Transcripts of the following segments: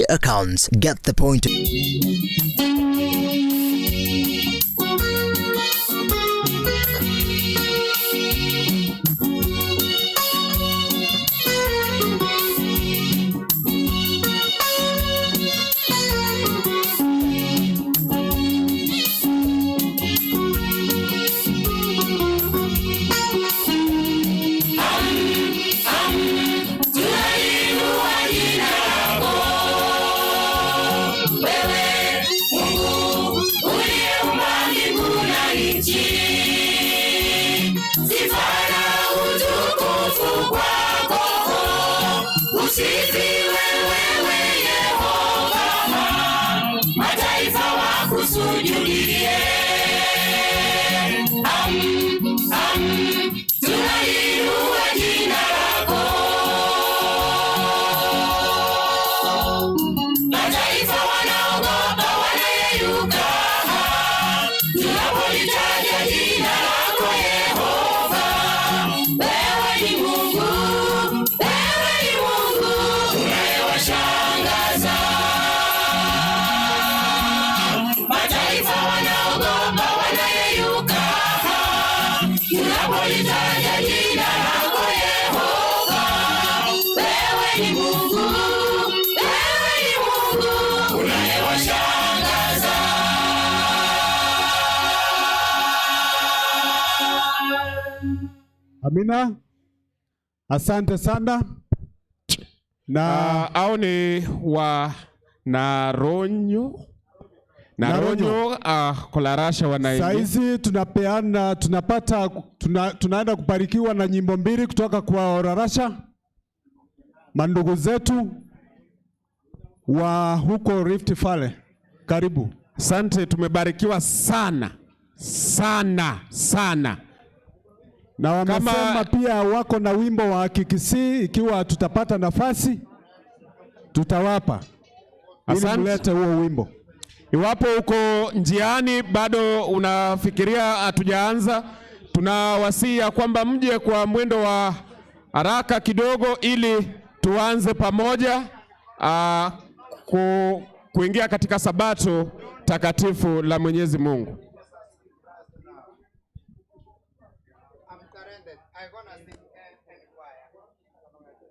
Accounts. Get the point. Usifiwe wewe Yehova, mataifa wakusujudie. Am, tunaliinua jina lako. Mataifa wanaogopa, wanayeyuka, tunapolitaja jina lako Yehova. Wewe ni Mungu, wewe ni Mungu unayewashangaza. Mataifa wanaogopa, wanayeyuka, tunapolitaja jina lako Yehova. Wewe ni Mungu, wewe ni Mungu unayewashangaza. Amina, asante sana na Au ni wa Naronyo Naronyo, Kolarasha wanaingia. Saizi tunapeana tunapata tunaenda kubarikiwa na nyimbo mbili kutoka kwa Orarasha, mandugu zetu wa huko Rift Valley. Karibu. Asante, tumebarikiwa sana sana sana. Na wamesema pia wako na wimbo wa Kikisii, ikiwa tutapata nafasi tutawapa ili Asante. mlete huo wimbo. Iwapo uko njiani bado unafikiria hatujaanza, tunawasihi ya kwamba mje kwa mwendo wa haraka kidogo ili tuanze pamoja kuingia katika Sabato takatifu la Mwenyezi Mungu. I'm talented. I'm gonna sing any choir.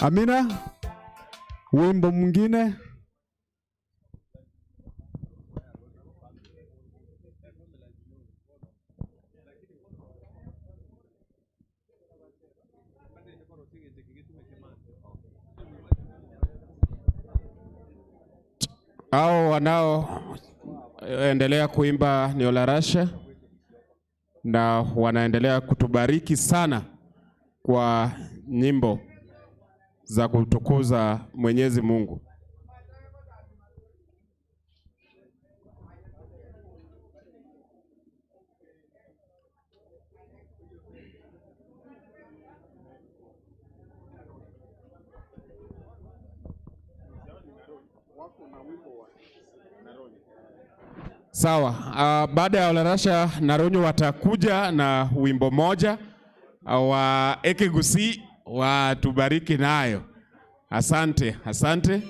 Amina, wimbo mwingine. Hao wanaoendelea kuimba ni Olarasha na wanaendelea kutubariki sana kwa nyimbo za kutukuza Mwenyezi Mungu. Sawa. Baada ya Olarasha Naronyo watakuja na wimbo moja wa Ekegusii watubariki nayo. Asante, asante.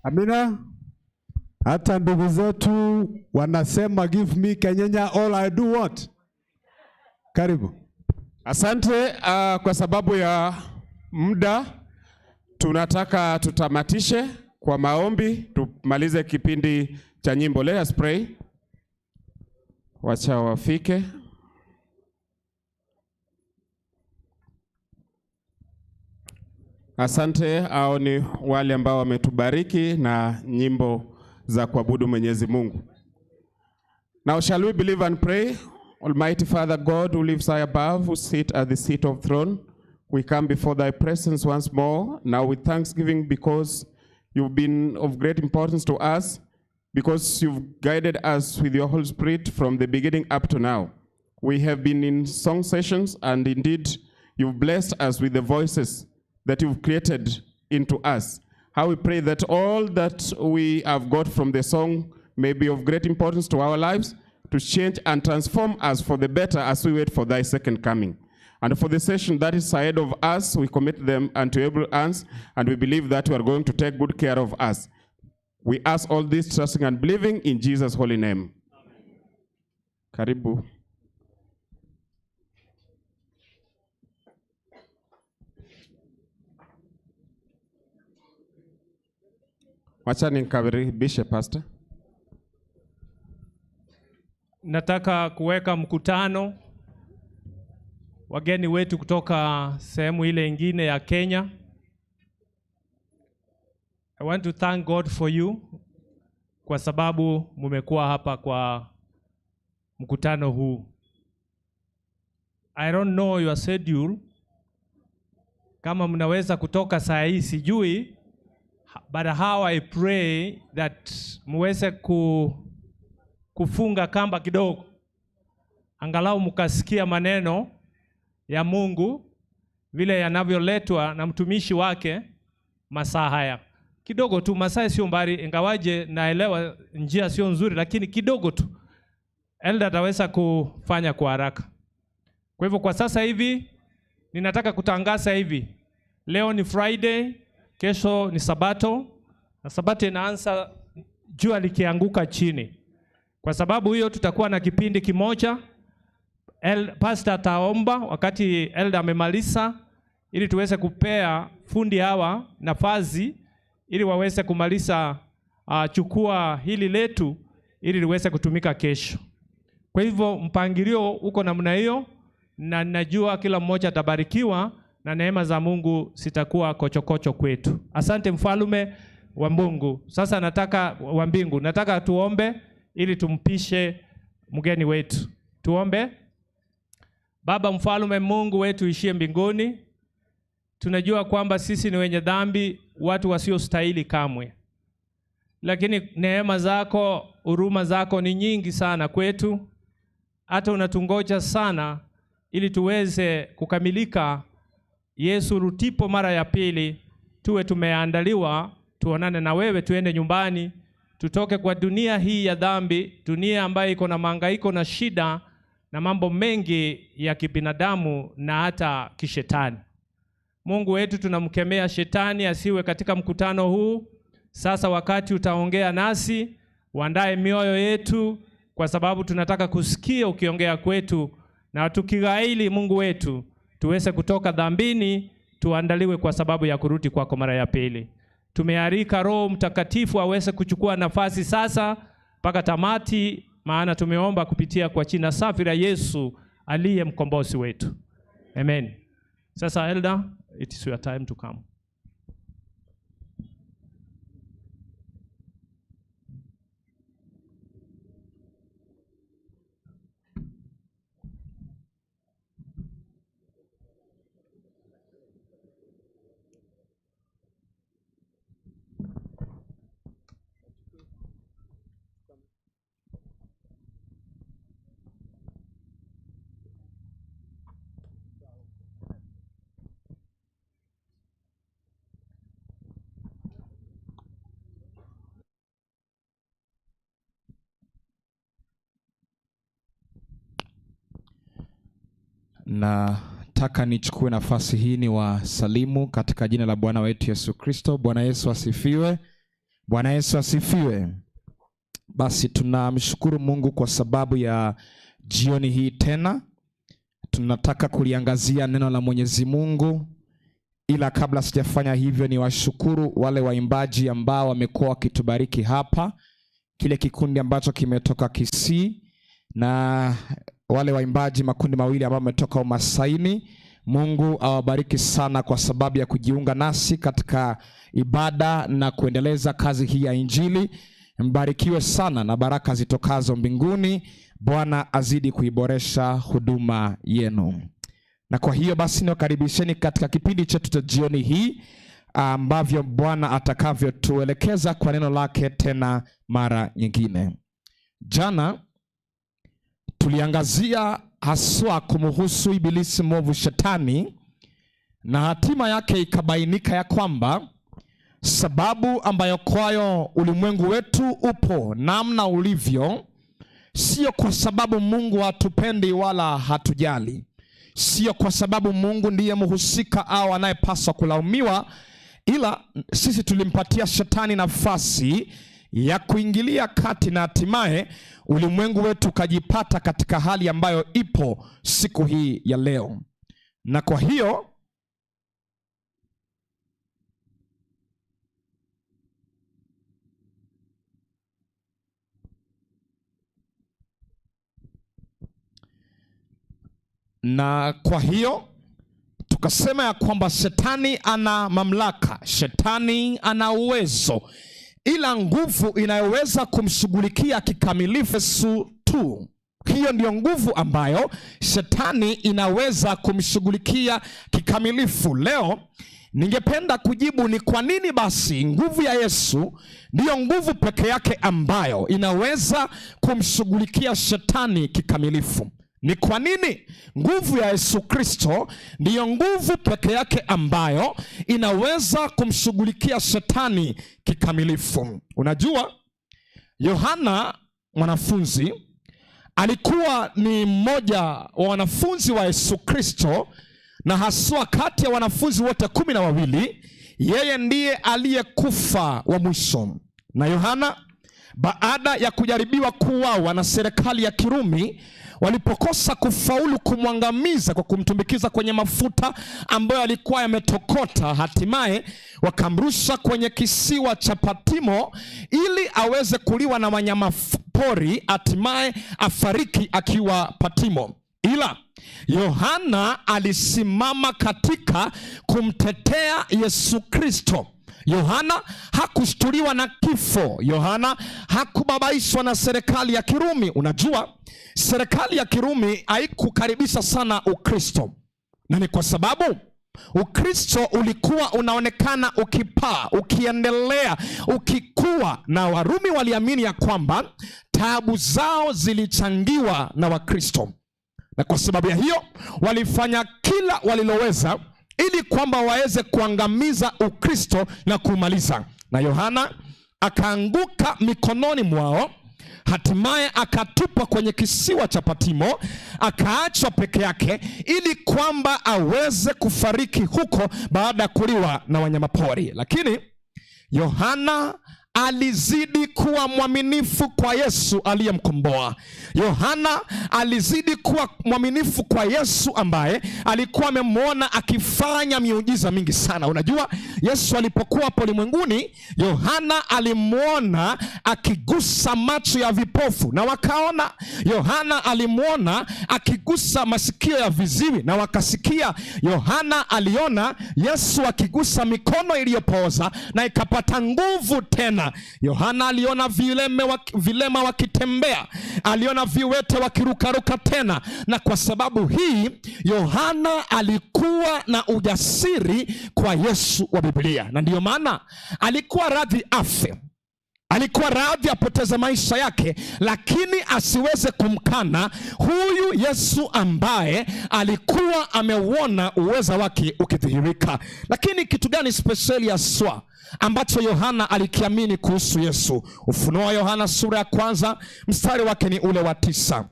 Amina. Hata ndugu zetu wanasema give me Kenyenya all I do what? Karibu. Asante. Kwa sababu ya muda tunataka tutamatishe kwa maombi, tumalize kipindi cha nyimbo. Let us pray. Wacha wafike. Asante. Hao ni wale ambao wametubariki na nyimbo za kuabudu Mwenyezi Mungu. Now shall we believe and pray? Almighty Father God, who lives high above, who sit at the seat of throne, we come before thy presence once more, now with thanksgiving, because you've been of great importance to us, because you've guided us with your Holy Spirit from the beginning up to now. We have been in song sessions, and indeed, you've blessed us with the voices that you've created into us. How we pray that all that we have got from the song may be of great importance to our lives, to change and transform us for the better as we wait for thy second coming. And for the session that is ahead of us, we commit them unto able hands, and we believe that you are going to take good care of us. We ask all this, trusting and believing in Jesus' holy name. Karibu. Wacha nikaribishe pastor. Nataka kuweka mkutano wageni wetu kutoka sehemu ile ingine ya Kenya. I want to thank God for you kwa sababu mumekuwa hapa kwa mkutano huu. I don't know your schedule. Kama mnaweza kutoka saa hii sijui, but how I pray that muweze kufunga kamba kidogo, angalau mkasikia maneno ya Mungu vile yanavyoletwa na mtumishi wake masaa haya. Kidogo tu, masaa sio mbali, ingawaje naelewa njia sio nzuri, lakini kidogo tu elder ataweza kufanya kwa haraka. Kwa hivyo kwa sasa hivi ninataka kutangaza hivi. Leo ni Friday, kesho ni Sabato, na Sabato inaanza jua likianguka chini. Kwa sababu hiyo tutakuwa na kipindi kimoja. Pastor ataomba wakati elder amemaliza, ili tuweze kupea fundi hawa nafasi ili waweze kumaliza chukua hili letu ili liweze kutumika kesho. Kwa hivyo mpangilio uko namna hiyo, na najua kila mmoja atabarikiwa na neema za Mungu sitakuwa kochokocho kwetu. Asante mfalme wa Mungu. Sasa nataka wa mbingu, nataka tuombe ili tumpishe mgeni wetu. Tuombe. Baba mfalme Mungu wetu ishie mbinguni, tunajua kwamba sisi ni wenye dhambi, watu wasiostahili kamwe. Lakini neema zako, huruma zako ni nyingi sana kwetu. Hata unatungoja sana ili tuweze kukamilika. Yesu rutipo mara ya pili, tuwe tumeandaliwa, tuonane na wewe, tuende nyumbani, tutoke kwa dunia hii ya dhambi, dunia ambayo iko na mahangaiko na shida na mambo mengi ya kibinadamu na hata kishetani. Mungu wetu, tunamkemea shetani asiwe katika mkutano huu. Sasa wakati utaongea nasi, uandae mioyo yetu, kwa sababu tunataka kusikia ukiongea kwetu, na tukighaili Mungu wetu, tuweze kutoka dhambini, tuandaliwe kwa sababu ya kurudi kwako mara ya pili. Tumearika Roho Mtakatifu aweze kuchukua nafasi sasa mpaka tamati, maana tumeomba kupitia kwa jina safi la Yesu aliye mkombozi wetu. Amen. Sasa elder, it is your time to come. Nataka nichukue nafasi hii ni wasalimu katika jina la Bwana wetu Yesu Kristo. Bwana Yesu asifiwe. Bwana Yesu asifiwe. Basi tunamshukuru Mungu kwa sababu ya jioni hii tena. Tunataka kuliangazia neno la Mwenyezi Mungu, ila kabla sijafanya hivyo niwashukuru wale waimbaji ambao wamekuwa wakitubariki hapa, kile kikundi ambacho kimetoka Kisii na wale waimbaji makundi mawili ambao wametoka Umasaini. Mungu awabariki sana kwa sababu ya kujiunga nasi katika ibada na kuendeleza kazi hii ya Injili. Mbarikiwe sana na baraka zitokazo mbinguni. Bwana azidi kuiboresha huduma yenu. Na kwa hiyo basi niwakaribisheni katika kipindi chetu cha jioni hii ambavyo Bwana atakavyotuelekeza kwa neno lake tena mara nyingine. Jana tuliangazia haswa kumuhusu ibilisi mwovu Shetani, na hatima yake ikabainika ya kwamba sababu ambayo kwayo ulimwengu wetu upo namna ulivyo sio kwa sababu Mungu hatupendi wala hatujali, sio kwa sababu Mungu ndiye mhusika au anayepaswa kulaumiwa, ila sisi tulimpatia Shetani nafasi ya kuingilia kati na hatimaye ulimwengu wetu ukajipata katika hali ambayo ipo siku hii ya leo. Na kwa hiyo tukasema ya kwamba Shetani ana mamlaka, Shetani ana uwezo, ila nguvu inayoweza kumshughulikia kikamilifu Yesu tu. Hiyo ndiyo nguvu ambayo Shetani inaweza kumshughulikia kikamilifu. Leo ningependa kujibu ni kwa nini basi nguvu ya Yesu ndiyo nguvu peke yake ambayo inaweza kumshughulikia Shetani kikamilifu. Ni kwa nini nguvu ya Yesu Kristo ndiyo nguvu peke yake ambayo inaweza kumshughulikia Shetani kikamilifu? Unajua, Yohana mwanafunzi alikuwa ni mmoja wa wanafunzi wa Yesu Kristo, na haswa kati ya wanafunzi wote 12 yeye ndiye aliyekufa wa mwisho. Na Yohana baada ya kujaribiwa kuuawa na serikali ya Kirumi, walipokosa kufaulu kumwangamiza kwa kumtumbikiza kwenye mafuta ambayo yalikuwa yametokota, hatimaye wakamrusha kwenye kisiwa cha Patimo ili aweze kuliwa na wanyama pori, hatimaye afariki akiwa Patimo. Ila Yohana alisimama katika kumtetea Yesu Kristo. Yohana hakushtuliwa na kifo. Yohana hakubabaishwa na serikali ya Kirumi. Unajua, serikali ya Kirumi haikukaribisha sana Ukristo, na ni kwa sababu Ukristo ulikuwa unaonekana ukipaa, ukiendelea, ukikua, na Warumi waliamini ya kwamba taabu zao zilichangiwa na Wakristo, na kwa sababu ya hiyo walifanya kila waliloweza ili kwamba waweze kuangamiza Ukristo na kumaliza. Na Yohana akaanguka mikononi mwao, hatimaye akatupwa kwenye kisiwa cha Patimo, akaachwa peke yake ili kwamba aweze kufariki huko baada ya kuliwa na wanyamapori. Lakini Yohana alizidi kuwa mwaminifu kwa Yesu aliyemkomboa. Yohana alizidi kuwa mwaminifu kwa Yesu ambaye alikuwa amemwona akifanya miujiza mingi sana. Unajua, Yesu alipokuwa hapo ulimwenguni, Yohana alimwona akigusa macho ya vipofu na wakaona. Yohana alimwona akigusa masikio ya viziwi na wakasikia. Yohana aliona Yesu akigusa mikono iliyopooza na ikapata nguvu tena. Yohana aliona vilema wakitembea, aliona viwete wakirukaruka tena. Na kwa sababu hii Yohana alikuwa na ujasiri kwa Yesu wa Biblia, na ndiyo maana alikuwa radhi afe, alikuwa radhi apoteze maisha yake, lakini asiweze kumkana huyu Yesu ambaye alikuwa ameuona uweza wake ukidhihirika. Lakini kitu gani spesheli haswa ambacho Yohana alikiamini kuhusu Yesu? Ufunuo wa Yohana sura ya 1 mstari wake ni ule wa 9.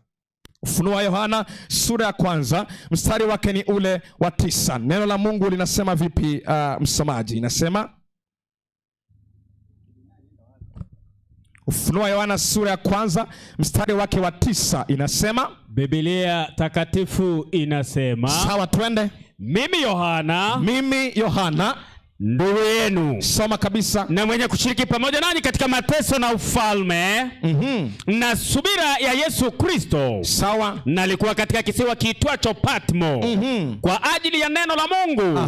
Ufunuo wa Yohana sura ya kwanza mstari wake ni ule wa 9. Neno la Mungu linasema vipi, msomaji? Inasema Ufunuo wa Yohana sura ya kwanza mstari wake wa 9 inasema, Biblia takatifu inasema, sawa, twende. Mimi Yohana, mimi Yohana ndugu yenu, soma kabisa, na mwenye kushiriki pamoja nanyi katika mateso na ufalme na subira ya Yesu Kristo, sawa, nalikuwa katika kisiwa kiitwacho Patmo kwa ajili ya neno la Mungu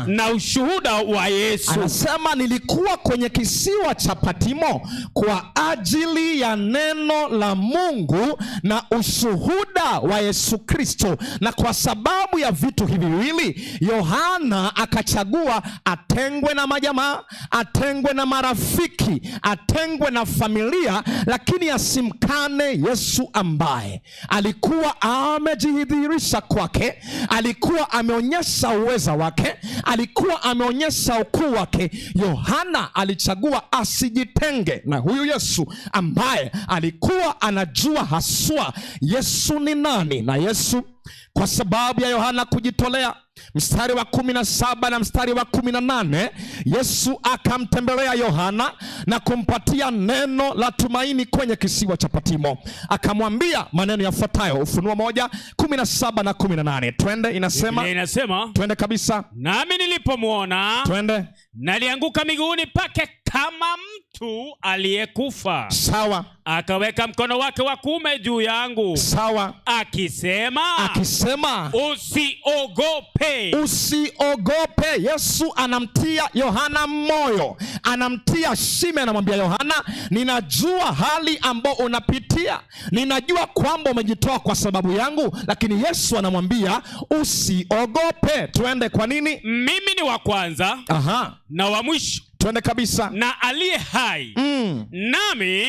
na ushuhuda wa Yesu. Anasema nilikuwa kwenye kisiwa cha Patmo kwa ajili ya neno la Mungu na ushuhuda wa Yesu Kristo. Na kwa sababu ya vitu hivi viwili, Yohana akachagua atengwe na majamaa, atengwe na marafiki, atengwe na familia, lakini asimkane Yesu ambaye alikuwa amejidhihirisha kwake, alikuwa ameonyesha uweza wake, alikuwa ameonyesha ukuu wake. Yohana alichagua asijitenge na huyu Yesu ambaye alikuwa anajua haswa Yesu ni nani. Na Yesu, kwa sababu ya Yohana kujitolea, mstari wa 17 na mstari wa 18, Yesu akamtembelea Yohana na kumpatia neno la tumaini kwenye kisiwa cha Patmo. Akamwambia maneno yafuatayo, Ufunuo 1:17 na 18. Twende, inasema, inasema, twende kabisa. Nami nilipomuona, twende, nalianguka miguuni pake kama mtu aliyekufa. Sawa. Akaweka mkono wake wa kuume juu yangu. Sawa. Akisema, akisema, usiogope. Usiogope. Yesu anamtia Yohana moyo, anamtia shime, anamwambia Yohana, ninajua hali ambayo unapitia, ninajua kwamba umejitoa kwa sababu yangu, lakini Yesu anamwambia usiogope. Twende. Kwa nini? Mimi ni wa kwanza na wa mwisho. Twende kabisa. Na aliye hai. Nami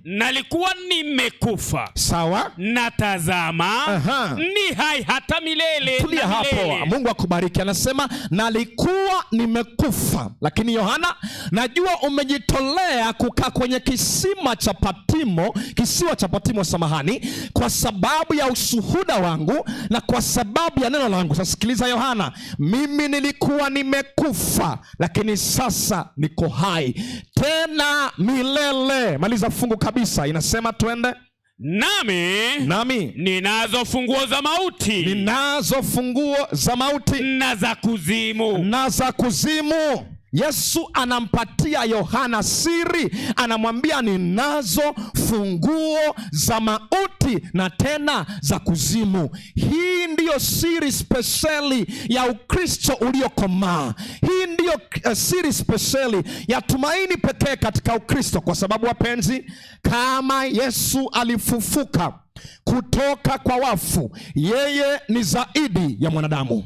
nalikuwa nimekufa. Sawa. Na tazama, ni hai hata milele. Tulia hapo. Mungu akubariki. Anasema nalikuwa nimekufa, lakini Yohana, najua umejitolea kukaa kwenye kisima cha Patmo, kisiwa cha Patmo, samahani, kwa sababu ya ushuhuda wangu na kwa sababu ya neno langu. Sasa sikiliza Yohana, mimi nilikuwa nimekufa, lakini sasa niko hai tena milele. Maliza fungu kabisa. Inasema twende. Nami ninazo funguo za mauti, ninazo funguo za mauti na za kuzimu, na za kuzimu. Yesu anampatia Yohana siri, anamwambia ninazo funguo za mauti na tena za kuzimu. Hii ndiyo siri spesheli ya Ukristo uliokomaa. Hii ndiyo siri spesheli ya tumaini pekee katika Ukristo, kwa sababu wapenzi, kama Yesu alifufuka kutoka kwa wafu, yeye ni zaidi ya mwanadamu.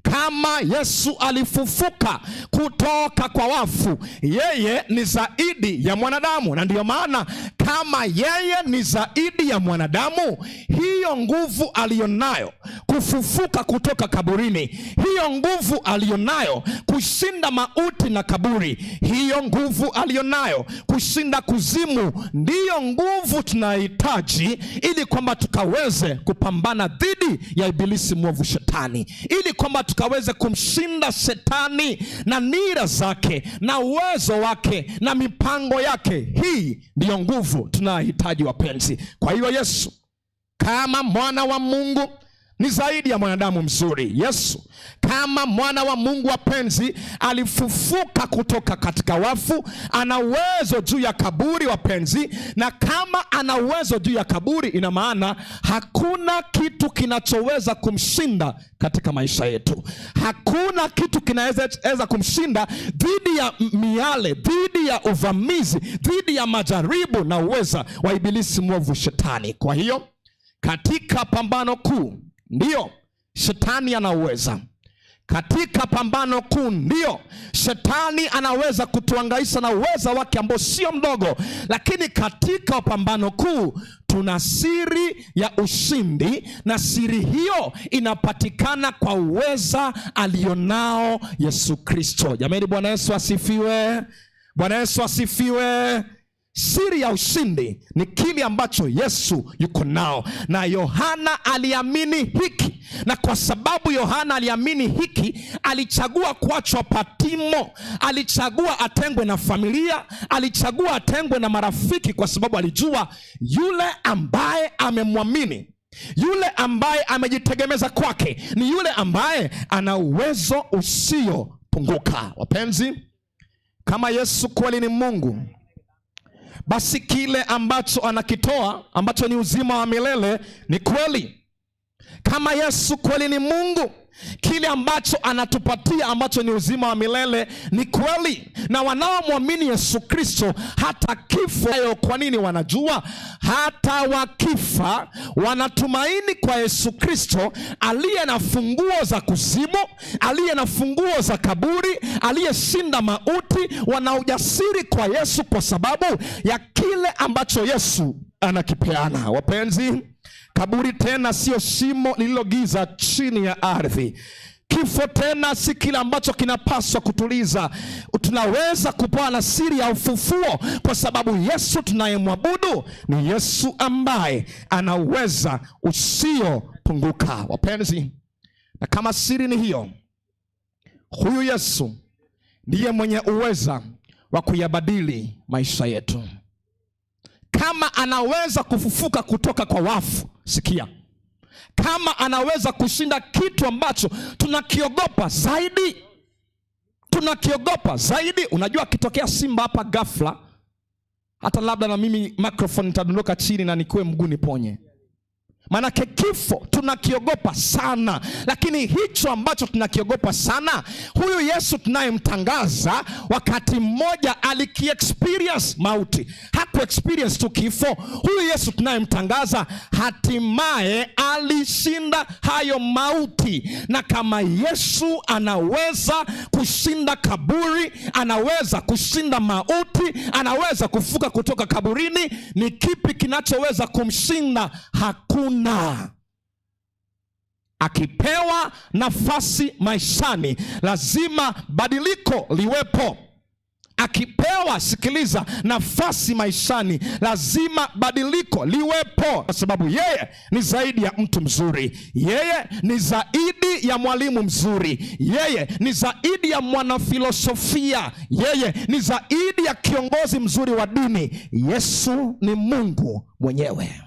Kama Yesu alifufuka kutoka kwa wafu, yeye ni zaidi ya mwanadamu. Na ndiyo maana kama yeye ni zaidi ya mwanadamu, hiyo nguvu aliyonayo kufufuka kutoka kaburini, hiyo nguvu aliyonayo kushinda mauti na kaburi, hiyo nguvu aliyonayo kushinda kuzimu, ndiyo nguvu tunahitaji ili kwamba tukaweze kupambana dhidi ya ibilisi mwovu shetani, ili kwamba tukaweze kumshinda shetani na nira zake na uwezo wake na mipango yake. Hii ndiyo nguvu tunayohitaji wapenzi. Kwa hiyo Yesu kama mwana wa Mungu ni zaidi ya mwanadamu mzuri. Yesu kama mwana wa Mungu wapenzi, alifufuka kutoka katika wafu, ana uwezo juu ya kaburi wapenzi. Na kama ana uwezo juu ya kaburi, ina maana hakuna kitu kinachoweza kumshinda katika maisha yetu. Hakuna kitu kinaweza kumshinda dhidi ya miale, dhidi ya uvamizi, dhidi ya majaribu na uweza wa ibilisi mwovu shetani. Kwa hiyo katika pambano kuu, ndiyo shetani anaweza. Katika pambano kuu, ndiyo shetani anaweza kutuangaisha na uweza wake ambao sio mdogo, lakini katika pambano kuu tuna siri ya ushindi, na siri hiyo inapatikana kwa uweza alionao Yesu Kristo. Jamani, Bwana Yesu asifiwe. Bwana Yesu asifiwe. Siri ya ushindi ni kile ambacho Yesu yuko nao, na Yohana aliamini hiki, na kwa sababu Yohana aliamini hiki, alichagua kuachwa Patimo, alichagua atengwe na familia, alichagua atengwe na marafiki, kwa sababu alijua yule ambaye amemwamini, yule ambaye amejitegemeza kwake, ni yule ambaye ana uwezo usiopunguka. Wapenzi, kama Yesu kweli ni Mungu, basi kile ambacho anakitoa ambacho ni uzima wa milele ni kweli. Kama Yesu kweli ni Mungu, kile ambacho anatupatia ambacho ni uzima wa milele ni kweli. Na wanaomwamini Yesu Kristo hata kifo hayo, kwa nini wanajua? Hata wakifa wanatumaini kwa Yesu Kristo aliye na funguo za kuzimu, aliye na funguo za kaburi, aliyeshinda mauti. Wana ujasiri kwa Yesu kwa sababu ya kile ambacho Yesu anakipeana. Wapenzi, kaburi tena sio shimo lililogiza chini ya ardhi. Kifo tena si kile ambacho kinapaswa kutuliza. Tunaweza kupewa na siri ya ufufuo kwa sababu Yesu tunayemwabudu ni Yesu ambaye ana uweza usiopunguka. Wapenzi, na kama siri ni hiyo, huyu Yesu ndiye mwenye uweza wa kuyabadili maisha yetu. Kama anaweza kufufuka kutoka kwa wafu, sikia, kama anaweza kushinda kitu ambacho tunakiogopa zaidi, tunakiogopa zaidi. Unajua, akitokea simba hapa ghafla, hata labda na mimi microphone nitadondoka chini na nikuwe mguu niponye. Maanake kifo tunakiogopa sana, lakini hicho ambacho tunakiogopa sana, huyu Yesu tunayemtangaza, wakati mmoja alikiexperience mauti. Hakuexperience tu kifo. Huyu Yesu tunayemtangaza hatimaye alishinda hayo mauti. Na kama Yesu anaweza kushinda kaburi, anaweza kushinda mauti, anaweza kufuka kutoka kaburini, ni kipi kinachoweza kumshinda? Hakuna. Akipewa nafasi maishani, lazima badiliko liwepo. Akipewa, sikiliza, nafasi maishani, lazima badiliko liwepo, kwa sababu yeye ni zaidi ya mtu mzuri, yeye ni zaidi ya mwalimu mzuri, yeye ni zaidi ya mwanafilosofia, yeye ni zaidi ya kiongozi mzuri wa dini. Yesu ni Mungu mwenyewe.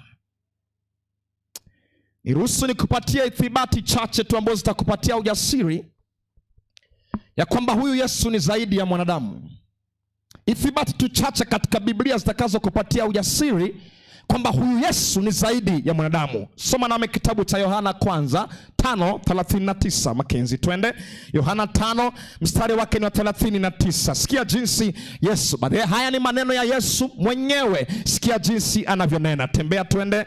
Niruhusu nikupatie ithibati chache tu ambazo zitakupatia ujasiri ya kwamba huyu Yesu ni zaidi ya mwanadamu. Ithibati tu chache katika Biblia zitakazokupatia ujasiri kwamba huyu Yesu ni zaidi ya mwanadamu. Soma nami kitabu cha Yohana kwanza 5:39. Makenzi, twende Yohana 5 mstari wake ni wa 39. Sikia jinsi Yesu, baadaye haya ni maneno ya Yesu mwenyewe. Sikia jinsi anavyonena. Tembea twende.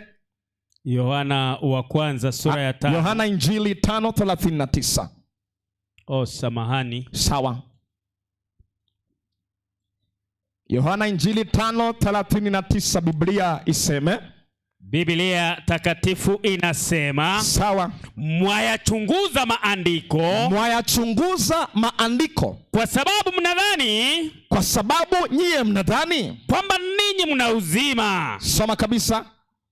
Yohana wa kwanza sura ya 5. Yohana Injili 5:39. Oh, samahani. Sawa. Yohana Injili 5:39, Biblia iseme. Biblia takatifu inasema. Sawa. Mwayachunguza maandiko. Mwayachunguza maandiko. Kwa sababu mnadhani. Kwa sababu nyie mnadhani kwamba ninyi mna uzima. Soma kabisa.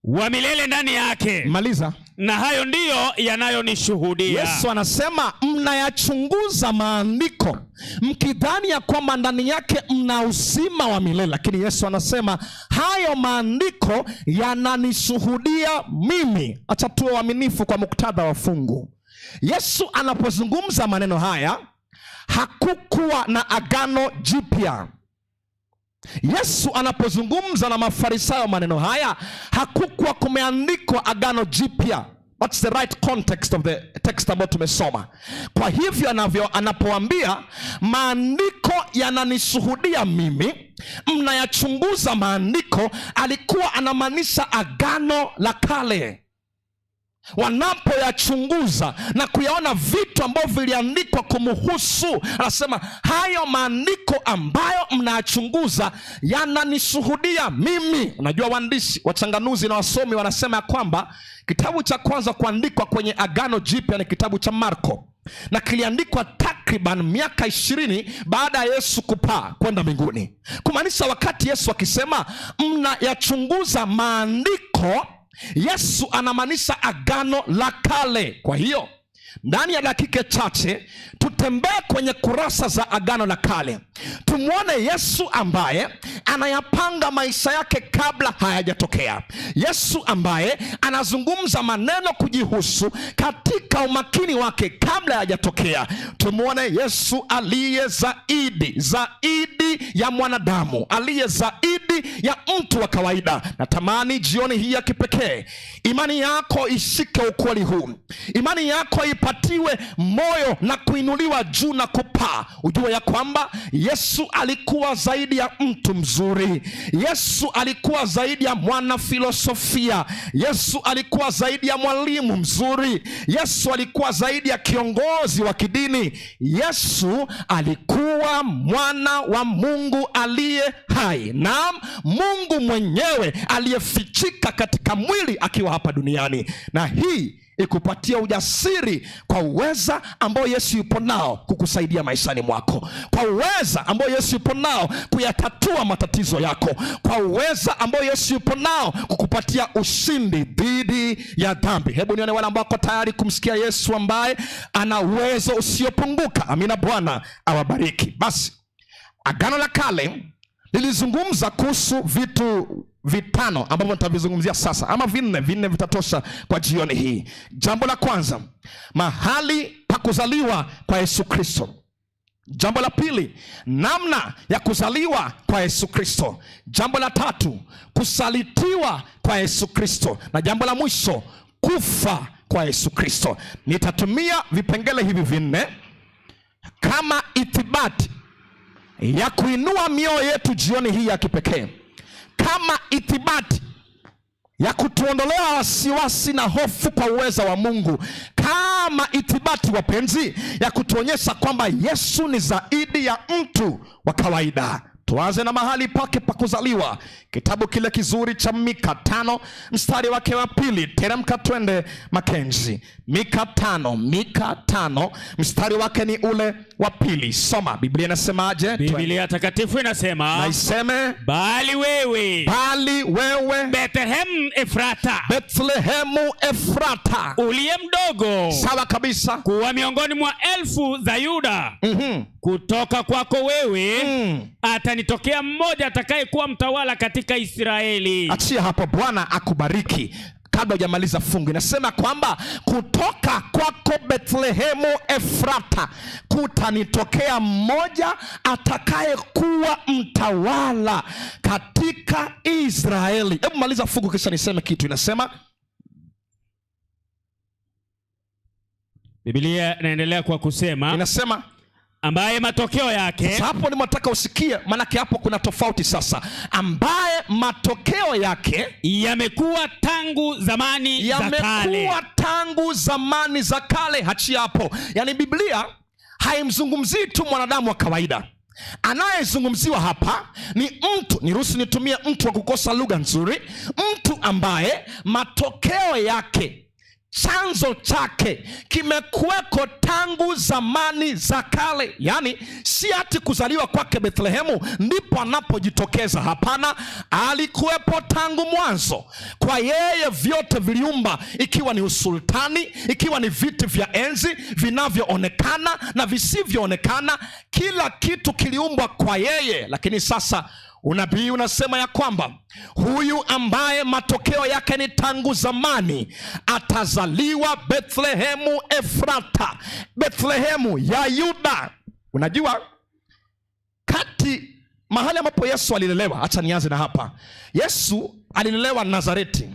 Wa milele ndani yake. Maliza. Na hayo ndiyo yanayonishuhudia. Yesu anasema mnayachunguza maandiko mkidhani ya kwamba ndani yake mna uzima wa milele, lakini Yesu anasema hayo maandiko yananishuhudia mimi. Acha tuwe waaminifu kwa muktadha wa fungu. Yesu anapozungumza maneno haya, hakukuwa na agano jipya. Yesu anapozungumza na Mafarisayo maneno haya, hakukuwa kumeandikwa agano jipya. That's the right context of the text ambayo tumesoma. Kwa hivyo anapoambia maandiko yananishuhudia mimi, mnayachunguza maandiko, alikuwa anamaanisha agano la kale. Wanapoyachunguza na kuyaona vitu ambavyo viliandikwa kumuhusu, anasema hayo maandiko ambayo mnayachunguza yananishuhudia mimi. Unajua, waandishi, wachanganuzi na wasomi wanasema ya kwamba kitabu cha kwanza kuandikwa kwenye agano jipya ni kitabu cha Marko. na kiliandikwa takriban miaka 20 baada ya Yesu kupaa kwenda mbinguni. Kumaanisha wakati Yesu akisema mnayachunguza maandiko, Yesu anamaanisha Agano la Kale. Kwa hiyo ndani ya dakika chache tutembee kwenye kurasa za Agano la Kale, tumwone Yesu ambaye anayapanga maisha yake kabla hayajatokea, Yesu ambaye anazungumza maneno kujihusu katika umakini wake kabla hayajatokea. Tumwone Yesu aliye zaidi zaidi ya mwanadamu, aliye zaidi ya mtu wa kawaida. Natamani jioni hii ya kipekee imani yako ishike ukweli huu, imani yako ipatiwe moyo na kuinuliwa juu na kupaa. Ujue ya kwamba Yesu alikuwa zaidi ya mtu mzuri, Yesu alikuwa zaidi ya mwanafilosofia, Yesu alikuwa zaidi ya mwalimu mzuri, Yesu alikuwa zaidi ya kiongozi wa kidini. Yesu alikuwa mwana wa Mungu aliye hai, naam, Mungu mwenyewe aliyefichika katika mwili akiwa hapa duniani. Na hii ikupatia ujasiri kwa uweza ambao Yesu yupo nao kukusaidia maishani mwako, kwa uweza ambao Yesu yupo nao kuyatatua matatizo yako, kwa uweza ambao Yesu yupo nao kukupatia ushindi dhidi ya dhambi. Hebu nione wale ambao wako tayari kumsikia Yesu ambaye ana uwezo usiopunguka. Amina. Bwana awabariki. Basi Agano la Kale lilizungumza kuhusu vitu vitano ambavyo nitavizungumzia sasa, ama vinne vitatosha kwa jioni hii. Jambo la kwanza, mahali pa kuzaliwa kwa Yesu Kristo. Jambo la pili, namna ya kuzaliwa kwa Yesu Kristo. Jambo la tatu, kusalitiwa kwa Yesu Kristo, na jambo la mwisho, kufa kwa Yesu Kristo. Nitatumia vipengele hivi vinne kama ithibati ya kuinua mioyo yetu jioni hii ya kipekee, kama ithibati ya kutuondolea wasiwasi na hofu kwa uweza wa Mungu, kama ithibati, wapenzi, ya kutuonyesha kwamba Yesu ni zaidi ya mtu wa kawaida. Tuanze na mahali pake pa kuzaliwa, kitabu kile kizuri cha Mika 5 mstari wake wa 2. Teremka twende Makenzi. Mika 5 mstari wake ni ule wa 2. Soma Biblia inasemaje? Biblia takatifu inasema, na iseme, bali wewe Bethlehem Efrata, Bethlehemu Efrata, uliye mdogo, sawa kabisa, kuwa miongoni mwa elfu za Yuda, kutoka kwako wewe atanitokea mmoja atakayekuwa mtawala katika Israeli. Achia hapo, Bwana akubariki. Kabla hujamaliza fungu, inasema kwamba kutoka kwako Bethlehemu Efrata kutanitokea mmoja atakayekuwa mtawala katika Israeli. Hebu maliza fungu kisha niseme kitu. Inasema Biblia inaendelea kwa kusema, inasema ambaye matokeo yake. Sasa hapo nimetaka usikie, maanake hapo kuna tofauti sasa. Ambaye matokeo yake yamekuwa tangu zamani za kale. Yamekuwa tangu zamani za kale. Hachia hapo. Yaani Biblia haimzungumzii tu mwanadamu wa kawaida. Anayezungumziwa hapa ni mtu, niruhusu nitumie mtu wa kukosa lugha nzuri, mtu ambaye matokeo yake, chanzo chake kimekuweko tangu zamani za kale. Yaani si ati kuzaliwa kwake Bethlehemu ndipo anapojitokeza. Hapana, alikuwepo tangu mwanzo. Kwa yeye vyote viliumba, ikiwa ni usultani, ikiwa ni viti vya enzi vinavyoonekana na visivyoonekana, kila kitu kiliumbwa kwa yeye. Lakini sasa unabii unasema ya kwamba huyu ambaye matokeo yake ni tangu zamani atazaliwa Bethlehemu Efrata, Bethlehemu ya Yuda. Unajua kati mahali ambapo Yesu alilelewa, acha nianze na hapa. Yesu alilelewa Nazareti,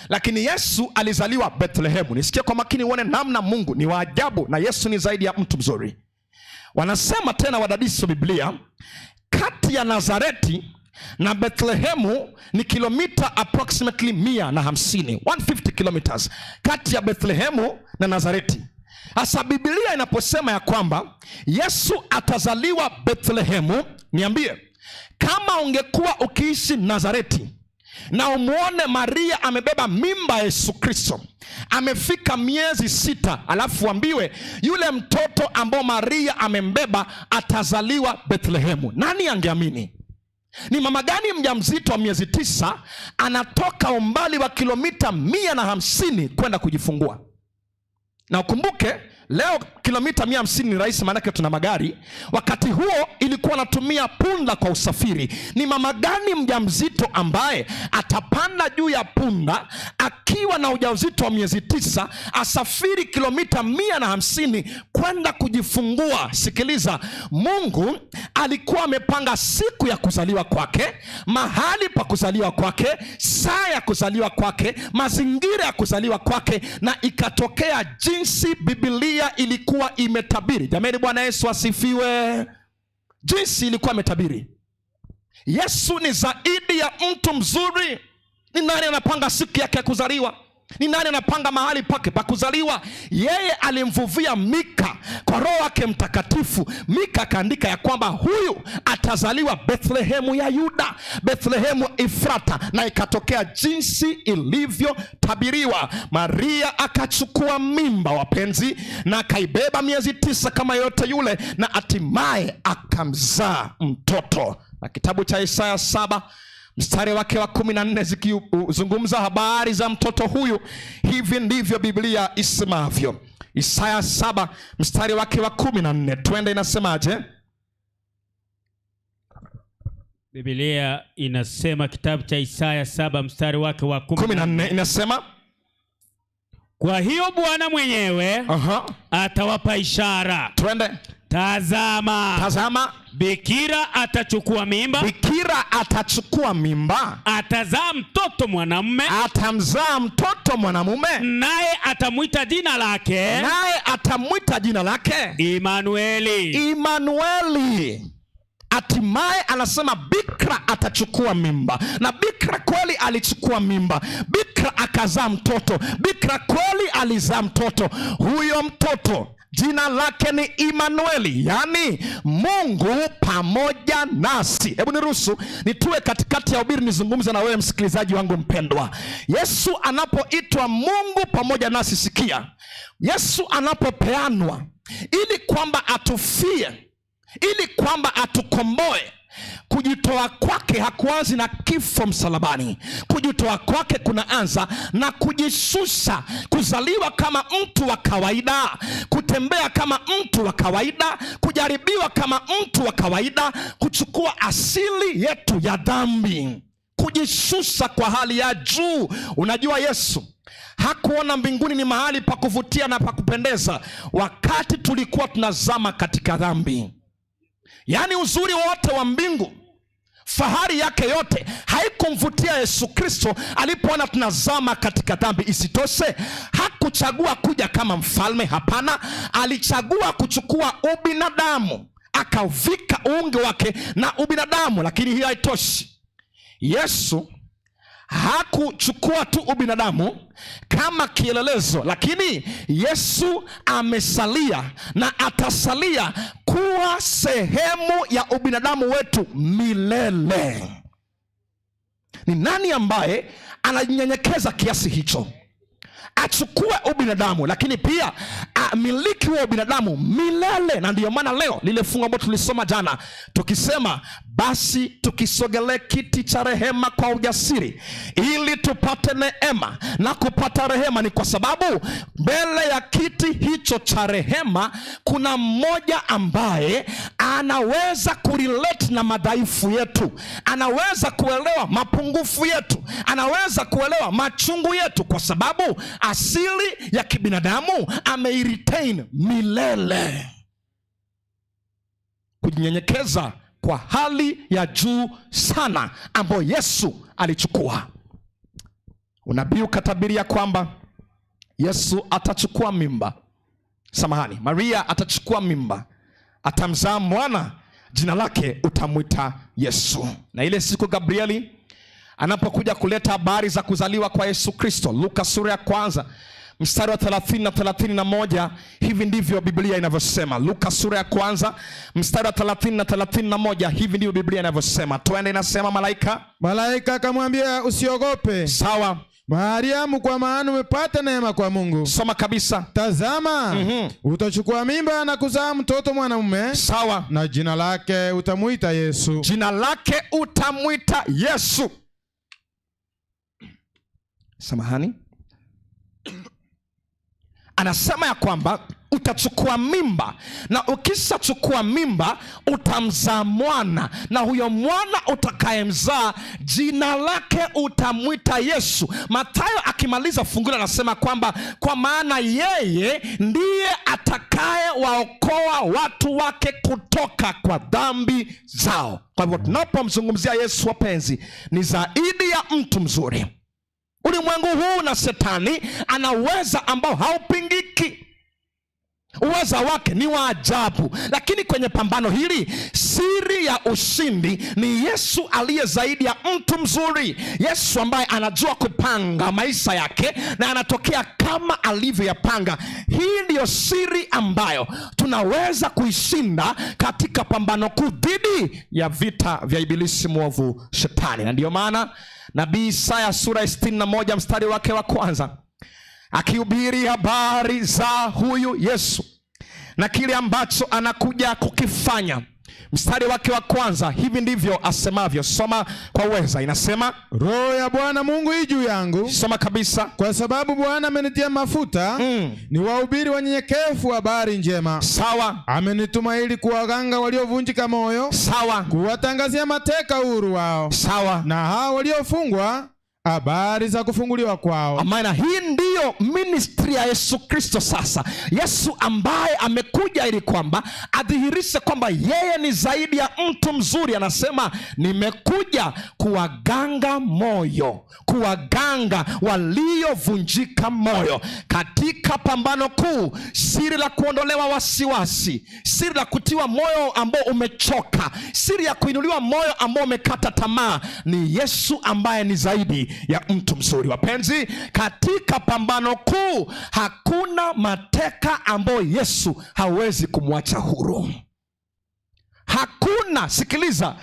lakini Yesu alizaliwa Bethlehemu. Nisikie kwa makini uone namna Mungu ni wa ajabu na Yesu ni zaidi ya mtu mzuri. Wanasema tena wadadisi wa Biblia, kati ya Nazareti na Bethlehemu ni kilomita approximately 150, 150 kilometers kati ya Bethlehemu na Nazareti. Sasa Biblia inaposema ya kwamba Yesu atazaliwa Bethlehemu, niambie, kama ungekuwa ukiishi Nazareti Na umwone Maria amebeba mimba ya Yesu Kristo, amefika miezi 6, alafu ambiwe yule mtoto ambao Maria amembeba atazaliwa Bethlehemu. Nani angeamini? Ni mama gani mjamzito wa miezi 9 anatoka umbali wa kilomita 150 kwenda kujifungua? Na ukumbuke leo kilomita 150 ni rahisi, maanake tuna magari. Wakati huo ilikuwa natumia punda kwa usafiri. Ni mama gani mjamzito ambaye atapanda juu ya punda akiwa na ujauzito wa miezi 9 asafiri kilomita 150 kwenda kujifungua? Sikiliza, Mungu alikuwa amepanga siku ya kuzaliwa kwake, mahali pa kuzaliwa kwake, saa ya kuzaliwa kwake, mazingira ya kuzaliwa kwake, na ikatokea jinsi Biblia ilikuwa imetabiri. Jamani, Bwana Yesu asifiwe. Jinsi ilikuwa imetabiri. Yesu ni zaidi ya mtu mzuri. Ni nani anapanga siku yake ya kuzaliwa? Ni nani anapanga mahali pake pa kuzaliwa? Yeye alimvuvia Mika kwa Roho wake Mtakatifu. Mika akaandika ya kwamba huyu atazaliwa Bethlehemu ya Yuda, Bethlehemu Efrata, na ikatokea jinsi ilivyotabiriwa. Maria akachukua mimba, wapenzi, na akaibeba miezi 9 kama yote yule, na hatimaye akamzaa mtoto. Na kitabu cha Isaya 7 mstari wake wa 14 zikizungumza habari za mtoto huyu, hivi ndivyo Biblia isemavyo. Isaya 7 mstari wake wa 14, twende, inasemaje? Biblia inasema kitabu cha Isaya 7 mstari wake wa 14 inasema, kwa hiyo Bwana mwenyewe atawapa ishara. Twende. Tazama. Tazama. Bikira atachukua mimba. Bikira atachukua mimba. Atazaa mtoto mwanamume. Atamzaa mtoto mwanamume. Naye atamwita jina lake. Naye atamwita jina lake Imanueli. Imanueli. Hatimaye anasema bikira atachukua mimba. Na bikira kweli alichukua mimba. Bikira akazaa mtoto. Bikira kweli alizaa mtoto. Huyo mtoto jina lake ni Imanueli, yani Mungu pamoja nasi. Hebu niruhusu nitue katikati ya ubiri nizungumze na wewe msikilizaji wangu mpendwa. Yesu anapoitwa Mungu pamoja nasi, sikia. Yesu anapopeanwa ili kwamba atufie, ili kwamba atukomboe, kujitoa kwake hakuanzi na kifo msalabani. Kujitoa kwake kunaanza na kujishusha, kuzaliwa kama mtu wa kawaida, kutembea kama mtu wa kawaida, kujaribiwa kama mtu wa kawaida, kuchukua asili yetu ya dhambi, kujishusha kwa hali ya juu. Unajua Yesu hakuona mbinguni ni mahali pa kuvutia na pa kupendeza wakati tulikuwa tunazama katika dhambi. Yaani uzuri wote wa mbingu, fahari yake yote haikumvutia Yesu Kristo alipoona tunazama katika dhambi. Isitoshe, hakuchagua kuja kama mfalme, hapana. Alichagua kuchukua ubinadamu, akauvika uungu wake na ubinadamu. Lakini hiyo haitoshi. Yesu hakuchukua tu ubinadamu kama kielelezo, lakini Yesu amesalia na atasalia kuwa sehemu ya ubinadamu wetu milele. Ni nani ambaye anajinyenyekeza kiasi hicho? Achukue ubinadamu lakini pia amiliki huo ubinadamu milele. Na ndiyo maana leo lile fungu ambalo tulisoma jana tukisema, basi tukisogelee kiti cha rehema kwa ujasiri ili tupate neema na kupata rehema, ni kwa sababu mbele ya kiti hicho cha rehema kuna mmoja ambaye anaweza kurelate na madhaifu yetu, anaweza kuelewa mapungufu yetu, anaweza kuelewa machungu yetu, kwa sababu asili ya kibinadamu ameiretain milele. Kujinyenyekeza kwa hali ya juu sana ambayo Yesu alichukua. Unabii ukatabiria kwamba Yesu atachukua mimba. Samahani, Maria atachukua mimba, atamzaa mwana, jina lake utamwita Yesu. Na ile siku Gabrieli anapokuja kuleta habari za kuzaliwa kwa Yesu Kristo, Luka sura ya 1 mstari wa 30 na 31, hivi ndivyo Biblia inavyosema. Luka sura ya kwanza mstari wa 30 na 31, hivi ndivyo Biblia inavyosema. Twende, inasema malaika. Malaika akamwambia, usiogope. Sawa. Mariamu, kwa maana umepata neema kwa Mungu. Soma kabisa. Tazama, utachukua mimba na kuzaa mtoto mwanamume. Sawa. Na jina lake utamwita Yesu. Jina lake utamwita Yesu. Samahani. Anasema ya kwamba utachukua mimba, na ukishachukua mimba utamzaa mwana, na huyo mwana utakayemzaa jina lake utamwita Yesu. Mathayo akimaliza fungu hilo anasema kwamba kwa maana yeye ndiye atakayewaokoa watu wake kutoka kwa dhambi zao. Kwa hivyo tunapomzungumzia Yesu, wapenzi, ni zaidi ya mtu mzuri. Ulimwengu huu na shetani anaweza ambao haupingiki. Uweza wake ni wa ajabu, lakini kwenye pambano hili siri ya ushindi ni Yesu aliye zaidi ya mtu mzuri, Yesu ambaye anajua kupanga maisha yake na anatokea kama alivyoyapanga. Hii ndiyo siri ambayo tunaweza kuishinda katika pambano kuu dhidi ya vita vya ibilisi mwovu shetani. Na ndiyo maana nabii Isaya sura ya 61 mstari wake wa kwanza akihubiri habari za huyu Yesu na kile ambacho anakuja kukifanya, mstari wake wa kwanza hivi ndivyo asemavyo. Soma kwa uweza, inasema Roho ya Bwana Mungu i juu yangu. Soma kabisa. Kwa sababu Bwana amenitia mafuta ni wahubiri wanyenyekevu habari njema. Sawa. Amenituma ili kuwaganga waliovunjika moyo. Sawa. Kuwatangazia mateka uhuru wao. Sawa. Na hao waliofungwa habari za kufunguliwa kwao. Maana hii ndiyo ministry ya Yesu Kristo. Sasa Yesu ambaye amekuja ili kwamba adhihirishe kwamba yeye ni zaidi ya mtu mzuri, anasema nimekuja kuwaganga moyo, kuwaganga waliovunjika moyo. Katika pambano kuu, siri la kuondolewa wasiwasi, siri la kutiwa moyo ambao umechoka, siri ya kuinuliwa moyo ambao umekata tamaa ni Yesu ambaye ni zaidi ya mtu mzuri. Wapenzi, katika pambano kuu hakuna mateka ambayo Yesu hawezi kumwacha huru. Hakuna, sikiliza,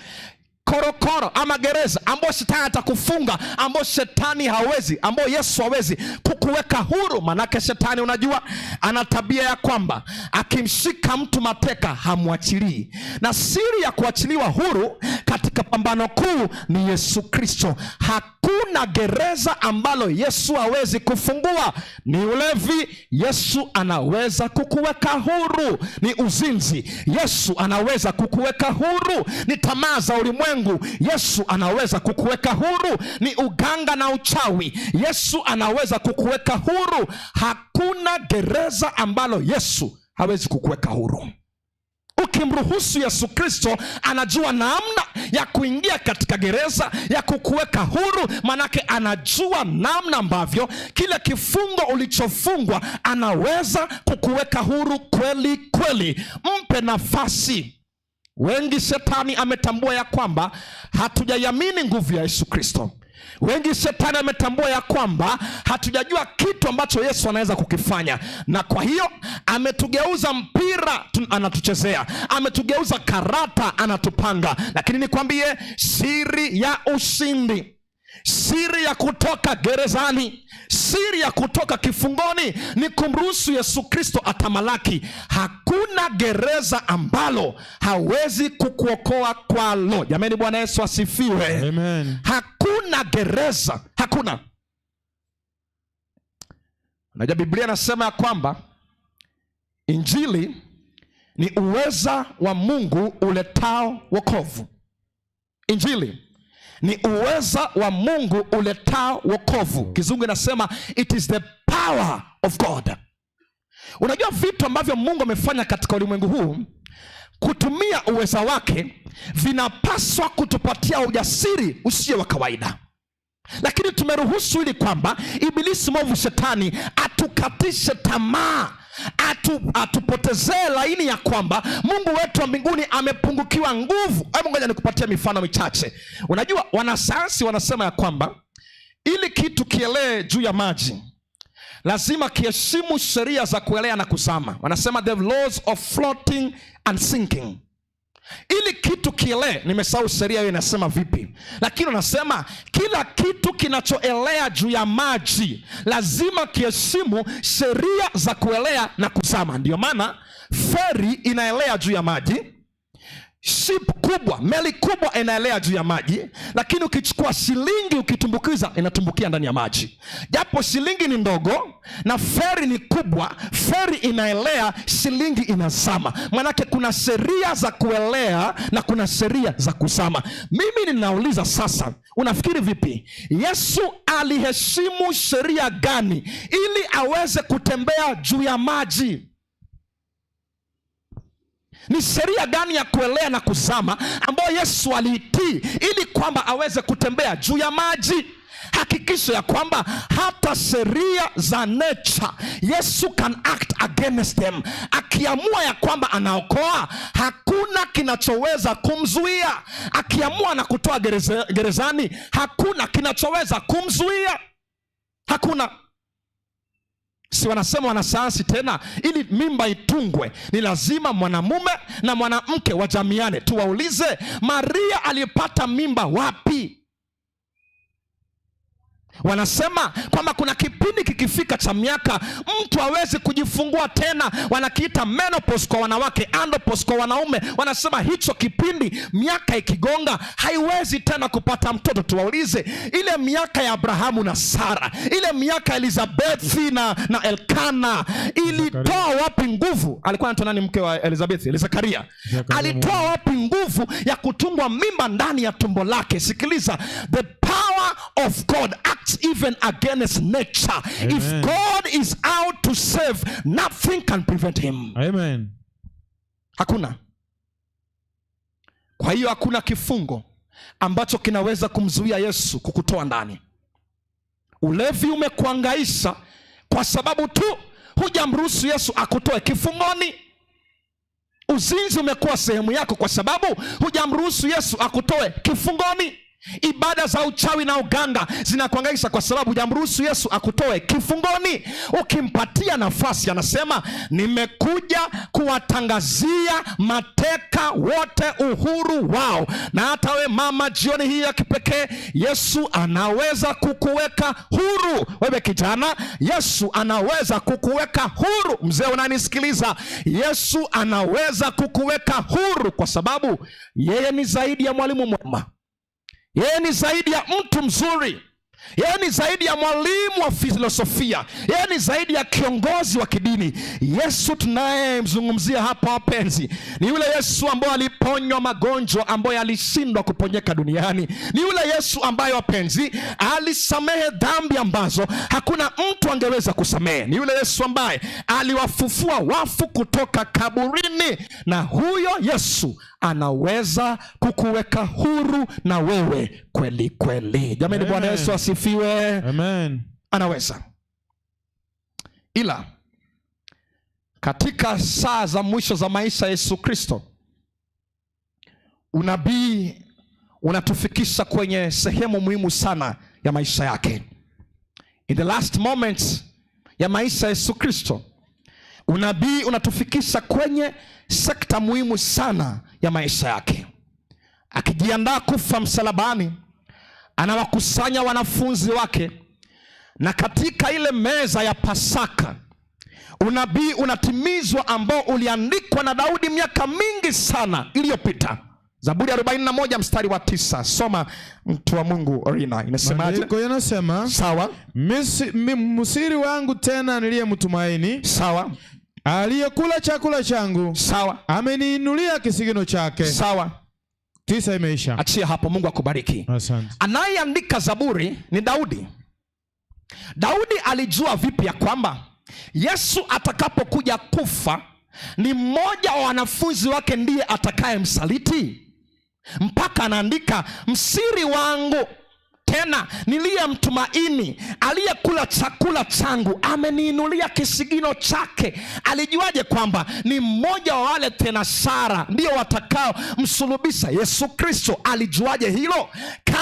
korokoro ama gereza ambao shetani atakufunga, ambao shetani hawezi, ambao Yesu hawezi kukuweka huru. Manake shetani, unajua, ana tabia ya kwamba akimshika mtu mateka hamwachilii, na siri ya kuachiliwa huru katika pambano kuu ni Yesu Kristo. Hakuna gereza ambalo Yesu hawezi kufungua. Ni ulevi, Yesu anaweza kukuweka huru. Ni uzinzi, Yesu anaweza kukuweka huru. Ni tamaa za ulimwengu, Yesu anaweza kukuweka huru. Ni uganga na uchawi, Yesu anaweza kukuweka huru. Hakuna gereza ambalo Yesu hawezi kukuweka huru. Ukimruhusu Yesu Kristo, anajua namna ya kuingia katika gereza ya kukuweka huru. Manake anajua namna ambavyo kile kifungo ulichofungwa anaweza kukuweka huru kweli kweli. Mpe nafasi. Wengi shetani ametambua ya kwamba hatujaiamini nguvu ya Yesu Kristo. Wengi shetani ametambua ya kwamba hatujajua kitu ambacho Yesu anaweza kukifanya, na kwa hiyo ametugeuza mpira anatuchezea, ametugeuza karata anatupanga. Lakini nikwambie siri ya ushindi, siri ya kutoka gerezani, siri ya kutoka kifungoni ni kumruhusu Yesu Kristo atamalaki. Hakuna gereza ambalo hawezi kukuokoa kwalo. Jamani, Bwana Yesu asifiwe. Amen. Hakuna gereza, hakuna. Unajua Biblia inasema ya kwamba Injili ni uweza wa Mungu uletao wokovu. Injili ni uweza wa Mungu uletao wokovu. Kizungu inasema it is the power of God. Unajua vitu ambavyo Mungu amefanya katika ulimwengu huu kutumia uweza wake vinapaswa kutupatia ujasiri usio wa kawaida. Lakini tumeruhusu ili kwamba ibilisi mwovu shetani atukatishe tamaa, atupotezee laini ya kwamba Mungu wetu wa mbinguni amepungukiwa nguvu. Hebu ngoja nikupatie mifano michache. Unajua wanasayansi wanasema ya kwamba ili kitu kielee juu ya maji lazima kiheshimu sheria za kuelea na kuzama. Wanasema the laws of floating and sinking. Ili kitu kielee, nimesahau sheria hiyo inasema vipi, lakini wanasema kila kitu kinachoelea juu ya maji lazima kiheshimu sheria za kuelea na kuzama. Ndiyo maana feri inaelea juu ya maji, ship kubwa, meli kubwa inaelea juu ya maji, lakini ukichukua shilingi ukitumbukiza, inatumbukia ndani ya maji. Japo shilingi ni ndogo na feri ni kubwa, feri inaelea, shilingi inazama. Manake kuna sheria za kuelea na kuna sheria za kuzama. Mimi ninauliza sasa, unafikiri vipi? Yesu aliheshimu sheria gani ili aweze kutembea juu ya maji? Ni sheria gani ya kuelea na kuzama ambayo Yesu aliitii ili kwamba aweze kutembea juu ya maji? Hakikisho ya kwamba hata sheria za nature Yesu can act against them. Akiamua ya kwamba anaokoa, hakuna kinachoweza kumzuia. Akiamua na kutoa gerezani, hakuna kinachoweza kumzuia, hakuna. Si wanasema wanasayansi tena, ili mimba itungwe ni lazima mwanamume na mwanamke wajamiane. Tuwaulize, Maria alipata mimba wapi? Wanasema kwamba kuna kipindi kikifika cha miaka mtu hawezi kujifungua tena, wanakiita menopause kwa wanawake, andropause kwa wanaume. Wanasema hicho kipindi miaka ikigonga haiwezi tena kupata mtoto. Tuwaulize, ile miaka ya Abrahamu na Sara, ile miaka ya Elizabethi na Elkana ilitoa wapi nguvu? Alikuwa anaitwa nani mke wa Elizabethi? Zakaria. Alitoa wapi nguvu ya kutungwa mimba ndani ya tumbo lake? Sikiliza, the power of God acts even against nature. Amen. If God is out to save, nothing can prevent him. Amen. Hakuna. Kwa hiyo hakuna kifungo ambacho kinaweza kumzuia Yesu kukutoa ndani. Ulevi umekuangaisha kwa sababu tu hujamruhusu Yesu akutoe kifungoni. Uzinzi umekuwa sehemu yako kwa sababu hujamruhusu Yesu akutoe kifungoni. Ibada za uchawi na uganga zinakuhangaisha kwa sababu hujamruhusu Yesu akutoe kifungoni. Ukimpatia nafasi, anasema nimekuja kuwatangazia mateka wote uhuru wao. Na hata we mama, jioni hii ya kipekee, Yesu anaweza kukuweka huru. Wewe kijana, Yesu anaweza kukuweka huru. Mzee unanisikiliza, Yesu anaweza kukuweka huru kwa sababu yeye ni zaidi ya mwalimu mwema. Yeye ni zaidi ya mtu mzuri. Yeye ni zaidi ya mwalimu wa filosofia. Yeye ni zaidi ya kiongozi wa kidini. Yesu tunayemzungumzia hapa, wapenzi, ni yule Yesu ambaye aliponywa magonjwa ambayo yalishindwa kuponyeka duniani. Ni yule Yesu ambaye, wapenzi, alisamehe dhambi ambazo hakuna mtu angeweza kusamehe. Ni yule Yesu ambaye aliwafufua wafu kutoka kaburini, na huyo Yesu anaweza kukuweka huru na wewe kweli kweli. Jamani, Bwana Yesu asifiwe. Amen. Anaweza. Ila katika saa za mwisho za maisha ya Yesu Kristo, unabii unatufikisha kwenye sehemu muhimu sana ya maisha yake. In the last moments ya maisha ya Yesu Kristo, unabii unatufikisha kwenye sekta muhimu sana ya maisha yake. Akijiandaa kufa msalabani, anawakusanya wanafunzi wake, na katika ile meza ya Pasaka unabii unatimizwa ambao uliandikwa na Daudi miaka mingi sana iliyopita. Zaburi 41 mstari wa 9. Soma mtu wa Mungu Orina, inasemaje? Maandiko yanasema, Sawa, Msiri wangu tena niliyemtumaini, sawa, aliyekula chakula changu, sawa, ameniinulia kisigino chake. Sawa. 9 imeisha. Achia hapo, Mungu akubariki. Asante. Anayeandika Zaburi ni Daudi. Daudi alijua vipi ya kwamba Yesu atakapokuja kufa ni mmoja wa wanafunzi wake ndiye atakayemsaliti? Mpaka anaandika, msiri wangu tena niliyemtumaini, aliyekula chakula changu, ameniinulia kisigino chake. Alijuaje kwamba ni mmoja wa wale tena Sara ndio watakao msulubisha Yesu Kristo? Alijuaje hilo?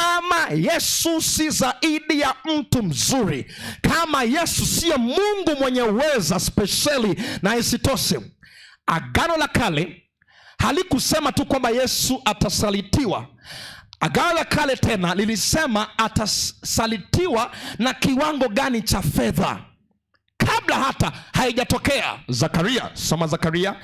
Kama Yesu si zaidi ya mtu mzuri, kama Yesu siye Mungu mwenye uweza spesheli, na isitoshe, Agano la Kale halikusema tu kwamba Yesu atasalitiwa. Agano la Kale tena lilisema atasalitiwa na kiwango gani cha fedha kabla hata haijatokea. Zakaria, soma Zakaria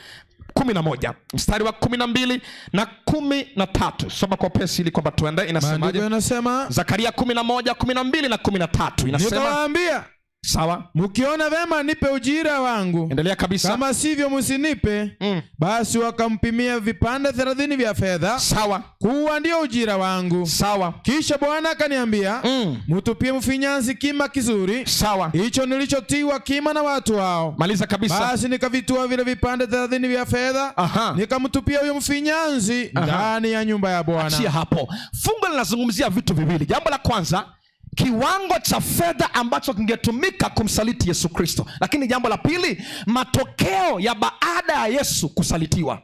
11 mstari wa 12 na 13. Soma kwa pesi ili kwamba tuende. Maandiko Inasemaje? yanasema, Zakaria 11 12 na 13 inasema, nikawaambia, sawa, mkiona vema nipe ujira wangu, endelea kabisa. kama sivyo msinipe. Basi wakampimia vipande 30 vya fedha, Sawa, kuwa ndio ujira wangu. sawa, Kisha Bwana akaniambia, mutupie mfinyanzi kima kizuri, sawa, hicho nilichotiwa kima na watu hao. maliza kabisa. Basi nikavitua vile vipande 30 vya fedha, nikamtupia huyo mfinyanzi ndani ya nyumba ya Achia Bwana. hapo. Fungu linazungumzia vitu viwili. Jambo la kwanza, kiwango cha fedha ambacho kingetumika kumsaliti Yesu Kristo, lakini jambo la pili, matokeo ya baada ya Yesu kusalitiwa.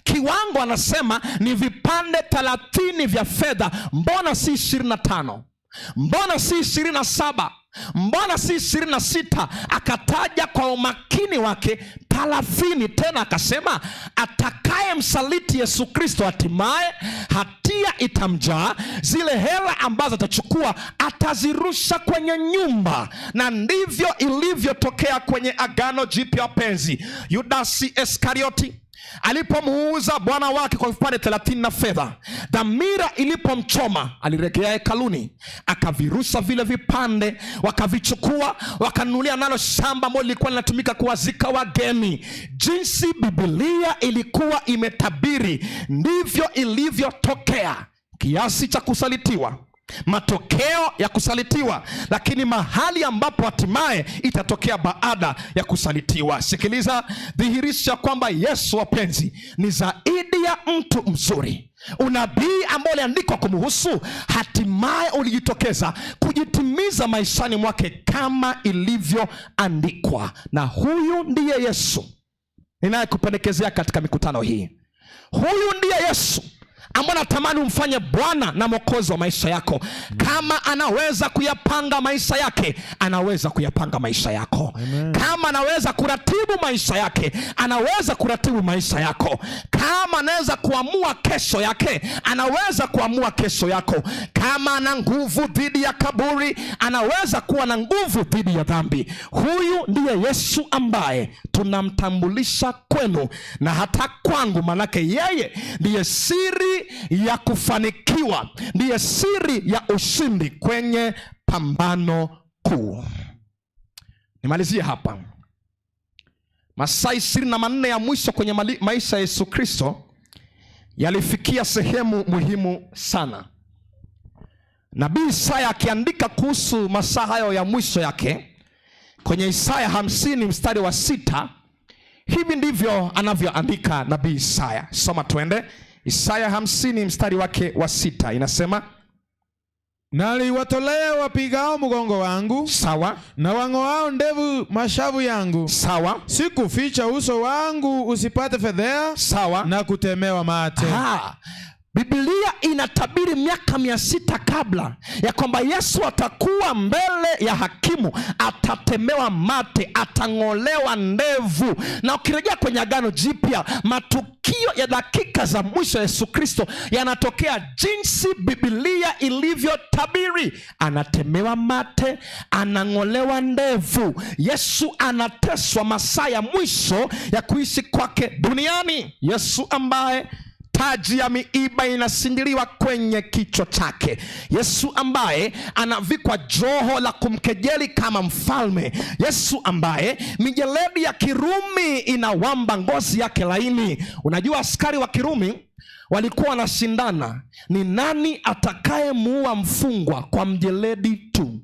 Kiwango anasema ni vipande 30 vya fedha. Mbona si 25? Mbona si 27? Mbona si 26? Akataja kwa umakini wake 30. Tena akasema atakaye msaliti Yesu Kristo hatimaye hatia itamjaa. Zile hela ambazo atachukua atazirusha kwenye nyumba, na ndivyo ilivyotokea kwenye Agano Jipya. Wapenzi, Yudasi Iskarioti alipomuuza Bwana wake kwa vipande 30 na fedha, dhamira ilipomchoma alirejea hekaluni, akavirusha vile vipande, wakavichukua wakanunulia nalo shamba ambalo lilikuwa linatumika kuwazika wageni. Jinsi Biblia ilikuwa imetabiri ndivyo ilivyotokea, kiasi cha kusalitiwa, matokeo ya kusalitiwa, lakini mahali ambapo hatimaye itatokea baada ya kusalitiwa. Sikiliza, dhihirisha kwamba Yesu, wapenzi, ni zaidi ya mtu mzuri. Unabii ambao uliandikwa kumhusu hatimaye ulijitokeza kujitimiza maishani mwake kama ilivyoandikwa. Na huyu ndiye Yesu ninayekupendekezea katika mikutano hii. Huyu ndiye Yesu ambaye natamani umfanye Bwana na Mwokozi wa maisha yako. Kama anaweza kuyapanga maisha yake, anaweza kuyapanga maisha yako. Kama anaweza kuratibu maisha yake, anaweza kuratibu maisha yako. Kama anaweza kuamua kesho yake, anaweza kuamua kesho yako. Kama ana nguvu dhidi ya kaburi, anaweza kuwa na nguvu dhidi ya dhambi. Huyu ndiye Yesu ambaye tunamtambulisha kwenu na hata kwangu, manake yeye ndiye siri ya kufanikiwa, ndiye siri ya ushindi kwenye pambano kuu. Nimalizie hapa. Masaa 24 ya mwisho kwenye maisha ya Yesu Kristo yalifikia sehemu muhimu sana. Nabii Isaya akiandika kuhusu masaa hayo ya mwisho yake kwenye Isaya 50 mstari wa 6, hivi ndivyo anavyoandika nabii Isaya. Soma tuende. Isaya 50 mstari wake wa 6 inasema, Naliwatolea wapigao mgongo wangu, sawa, na wang'oao ndevu mashavu yangu. Sawa, Sikuficha uso wangu usipate fedhea, sawa, na kutemewa mate. Biblia inatabiri miaka 600 kabla ya kwamba Yesu atakuwa mbele ya hakimu, atatemewa mate, atang'olewa ndevu. Na ukirejea kwenye Agano Jipya, matukio ya dakika za mwisho ya Yesu Kristo yanatokea jinsi Biblia ilivyotabiri. Anatemewa mate, anang'olewa ndevu. Yesu anateswa masaa ya mwisho ya kuishi kwake duniani. Yesu ambaye taji ya miiba inasindiliwa kwenye kichwa chake. Yesu ambaye anavikwa joho la kumkejeli kama mfalme. Yesu ambaye mijeledi ya Kirumi inawamba ngozi yake laini. Unajua askari wa Kirumi walikuwa wanashindana ni nani atakayemuua mfungwa kwa mjeledi tu.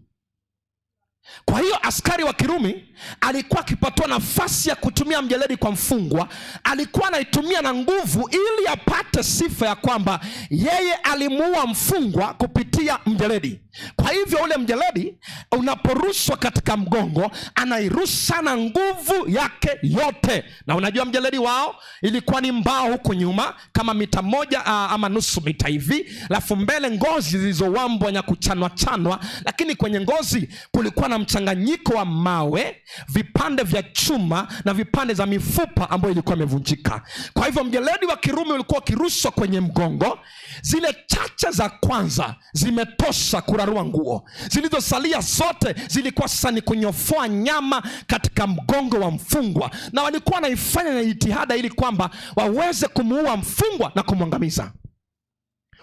Kwa hiyo askari wa Kirumi alikuwa akipatiwa nafasi ya kutumia mjeledi kwa mfungwa, alikuwa anaitumia na nguvu ili apate sifa ya kwamba yeye alimuua mfungwa kupitia Kupitia mjeledi. Kwa hivyo ule mjeledi unaporushwa katika mgongo, anairusha na nguvu yake yote. Na unajua mjeledi wao ilikuwa ni mbao huku nyuma kama mita 1 ama nusu mita hivi, alafu mbele ngozi zilizowambwa na kuchanwa chanwa, lakini kwenye ngozi kulikuwa na mchanganyiko wa mawe, vipande vya chuma na vipande za mifupa ambayo ilikuwa imevunjika. Kwa hivyo mjeledi wa Kirumi ulikuwa ukirushwa kwenye mgongo, zile chache za kwanza zimetosha kurarua nguo, zilizosalia zote zilikuwa sasa ni kunyofoa nyama katika mgongo wa mfungwa, na walikuwa wanaifanya na jitihada ili kwamba waweze kumuua mfungwa na kumwangamiza.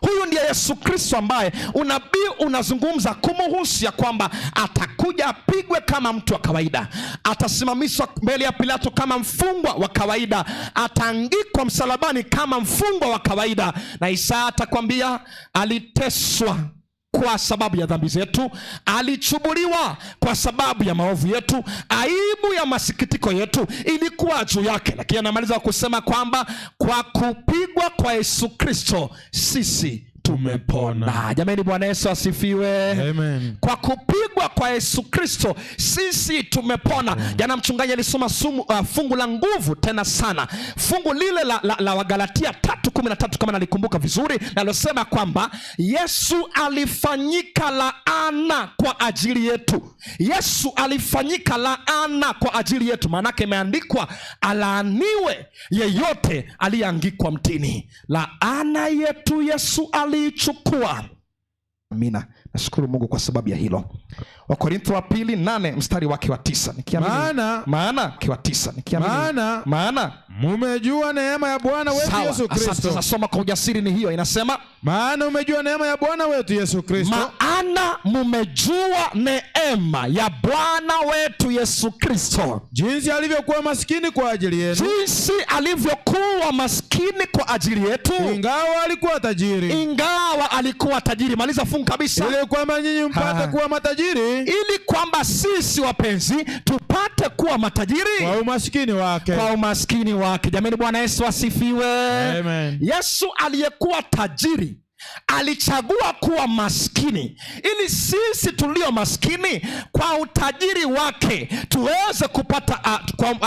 Huyu ndiye Yesu Kristo ambaye unabii unazungumza kumuhusu ya kwamba atakuja apigwe kama mtu wa kawaida, atasimamishwa mbele ya Pilato kama mfungwa wa kawaida, ataangikwa msalabani kama mfungwa wa kawaida, na Isaya atakwambia aliteswa kwa sababu ya dhambi zetu, alichubuliwa kwa sababu ya maovu yetu, aibu ya masikitiko yetu ilikuwa juu yake. Lakini anamaliza kusema kwamba kwa kupigwa kwa Yesu Kristo sisi tumepona. Jamani, Bwana Yesu asifiwe. Amen. Kwa kupigwa kwa Yesu Kristo sisi tumepona. Jana mchungaji alisoma fungu la nguvu tena sana, fungu lile la Wagalatia 3:13 kama nalikumbuka vizuri, nalosema kwamba Yesu alifanyika laana kwa ajili yetu. Yesu alifanyika laana kwa ajili yetu, maanake imeandikwa alaaniwe yeyote aliyeangikwa mtini. Laana yetu Yesu aliichukua. Amina. Nashukuru Mungu kwa sababu ya hilo. Wakorintho wa pili 8 mstari wake wa 9. Nikiamini. Maana wa 9. Nikiamini. Maana Maana mumejua neema ya Bwana wetu Sawa. Yesu Asante. Kristo. Sasa soma kwa ujasiri, ni hiyo inasema, Maana umejua neema ya Bwana wetu Yesu Kristo, maana mumejua neema ya Bwana wetu Yesu Kristo, jinsi alivyokuwa maskini kwa ajili yenu, jinsi alivyokuwa maskini kwa ajili yetu, ingawa alikuwa tajiri, ingawa alikuwa tajiri. Maliza fungu kabisa. ili kwamba nyinyi mpate kuwa matajiri Ili kwamba sisi wapenzi tupate kuwa matajiri kwa umaskini wake. kwa umaskini wake. Jamani, Bwana Yesu asifiwe. Amen. Yesu aliyekuwa tajiri alichagua kuwa maskini ili sisi tulio maskini kwa utajiri wake tuweze kupata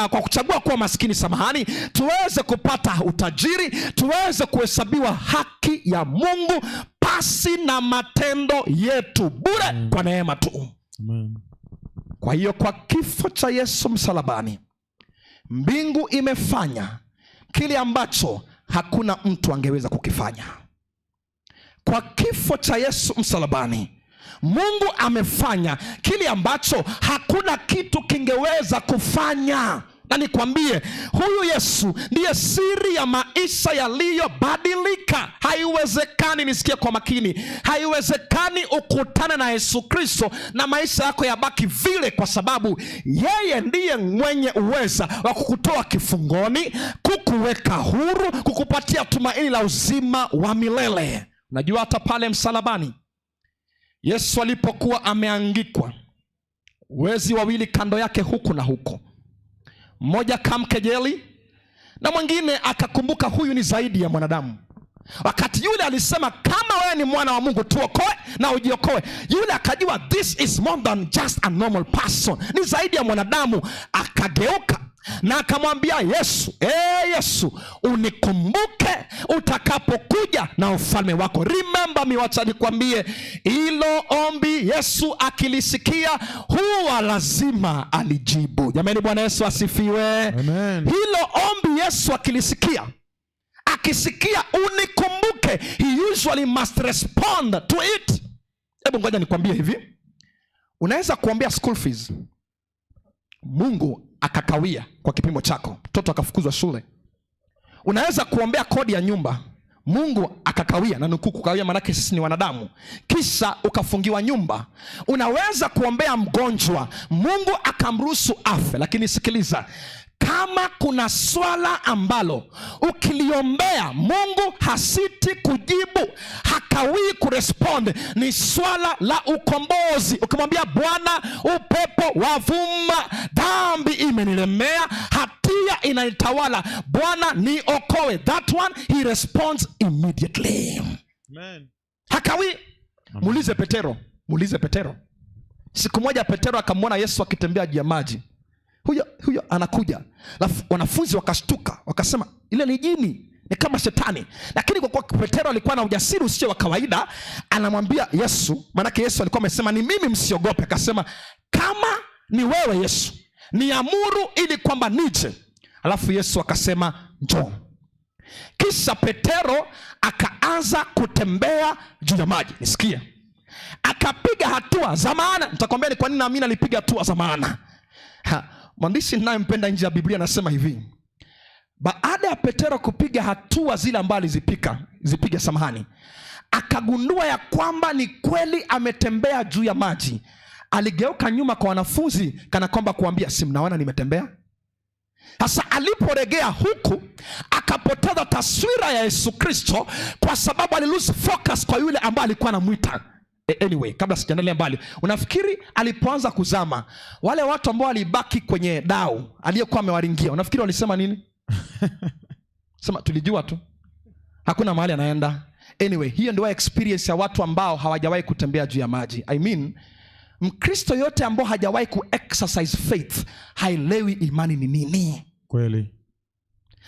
kwa kuchagua kuwa maskini, samahani, tuweze kupata utajiri, tuweze kuhesabiwa haki ya Mungu pasi na matendo yetu, bure kwa neema tu. Amen. Kwa hiyo kwa kifo cha Yesu msalabani, mbingu imefanya kile ambacho hakuna mtu angeweza kukifanya. Kwa kifo cha Yesu msalabani, Mungu amefanya kile ambacho hakuna kitu kingeweza kufanya. Na nikwambie, huyu Yesu ndiye siri ya maisha yaliyobadilika. Haiwezekani, nisikie kwa makini, haiwezekani ukutane na Yesu Kristo na maisha yako yabaki vile, kwa sababu yeye ndiye mwenye uweza wa kukutoa kifungoni, kukuweka huru, kukupatia tumaini la uzima wa milele. Unajua hata pale msalabani Yesu alipokuwa ameangikwa, wezi wawili kando yake huku na huku, mmoja kamkejeli na mwingine akakumbuka huyu ni zaidi ya mwanadamu. Wakati yule alisema kama wewe ni mwana wa Mungu tuokoe na ujiokoe, yule akajua this is more than just a normal person, ni zaidi ya mwanadamu. Akageuka na akamwambia Yesu, Yesu, unikumbuke utakapokuja na ufalme wako. Remember me. Wacha nikwambie, hilo ombi Yesu akilisikia huwa lazima alijibu. Jamani, Bwana Yesu asifiwe. Amen. Hilo ombi Yesu akilisikia, akisikia unikumbuke, he usually must respond to it. Hebu ngoja nikwambie hivi, unaweza kuombea school fees, Mungu akakawia kwa kipimo chako, mtoto akafukuzwa shule. Unaweza kuombea kodi ya nyumba, Mungu akakawia, na nukuu kukawia, maanake sisi ni wanadamu, kisha ukafungiwa nyumba. Unaweza kuombea mgonjwa, Mungu akamruhusu afe. Lakini sikiliza, kama kuna swala ambalo ukiliombea Mungu hasiti kujibu, hakawii kurespond, ni swala la ukombozi. Ukimwambia Bwana, upepo wavuma, dhambi imenilemea, hatia inanitawala, Bwana niokoe, that one he responds immediately. Amen. Hakawii. Muulize Petero, muulize Petero. Siku moja Petero akamwona Yesu akitembea juu ya maji, huyo huyo anakuja. Alafu wanafunzi wakashtuka, wakasema ile ni jini, ni kama shetani. Lakini kwa kuwa Petero alikuwa na ujasiri usio wa kawaida, anamwambia Yesu, maanake Yesu alikuwa amesema ni mimi, msiogope. Akasema kama ni wewe Yesu, niamuru ili kwamba nije. Alafu Yesu akasema njoo. Kisha Petero akaanza kutembea juu ya maji. Nisikie, akapiga hatua za maana. Nitakwambia ni kwa nini naamini alipiga hatua za maana. Mwandishi ninayempenda nje ya Biblia anasema hivi, baada ya Petero kupiga hatua zile ambazo alizipiga, samahani, akagundua ya kwamba ni kweli ametembea juu ya maji. Aligeuka nyuma kwa wanafunzi kana kwamba kuambia, si mnaona nimetembea? Sasa aliporegea huku akapoteza taswira ya Yesu Kristo, kwa sababu alilose focus kwa yule ambaye alikuwa anamwita. Anyway, kabla sijaendelea mbali, unafikiri alipoanza kuzama, wale watu ambao walibaki kwenye dau aliyekuwa amewaringia, unafikiri walisema nini? Sema tulijua tu, hakuna mahali anaenda. Anyway, hiyo ndio experience ya watu ambao hawajawahi kutembea juu ya maji. I mean, Mkristo yote ambao hajawahi ku-exercise faith haelewi imani ni nini. Kweli.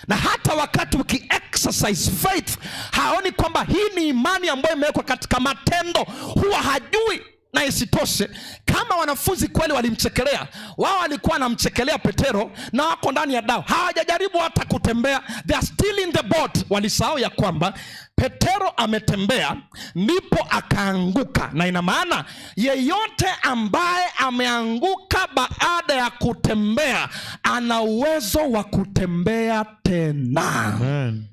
Na hata wakati uki-exercise faith haoni kwamba hii ni imani ambayo imewekwa katika matendo, huwa hajui. Na isitoshe, kama wanafunzi kweli walimchekelea, wao walikuwa wanamchekelea Petero na wako ndani ya dau, hawajajaribu hata kutembea, they are still in the boat. Walisahau ya kwamba Petero ametembea ndipo akaanguka, na ina maana yeyote ambaye ameanguka baada ya kutembea ana uwezo wa kutembea tena. Amen.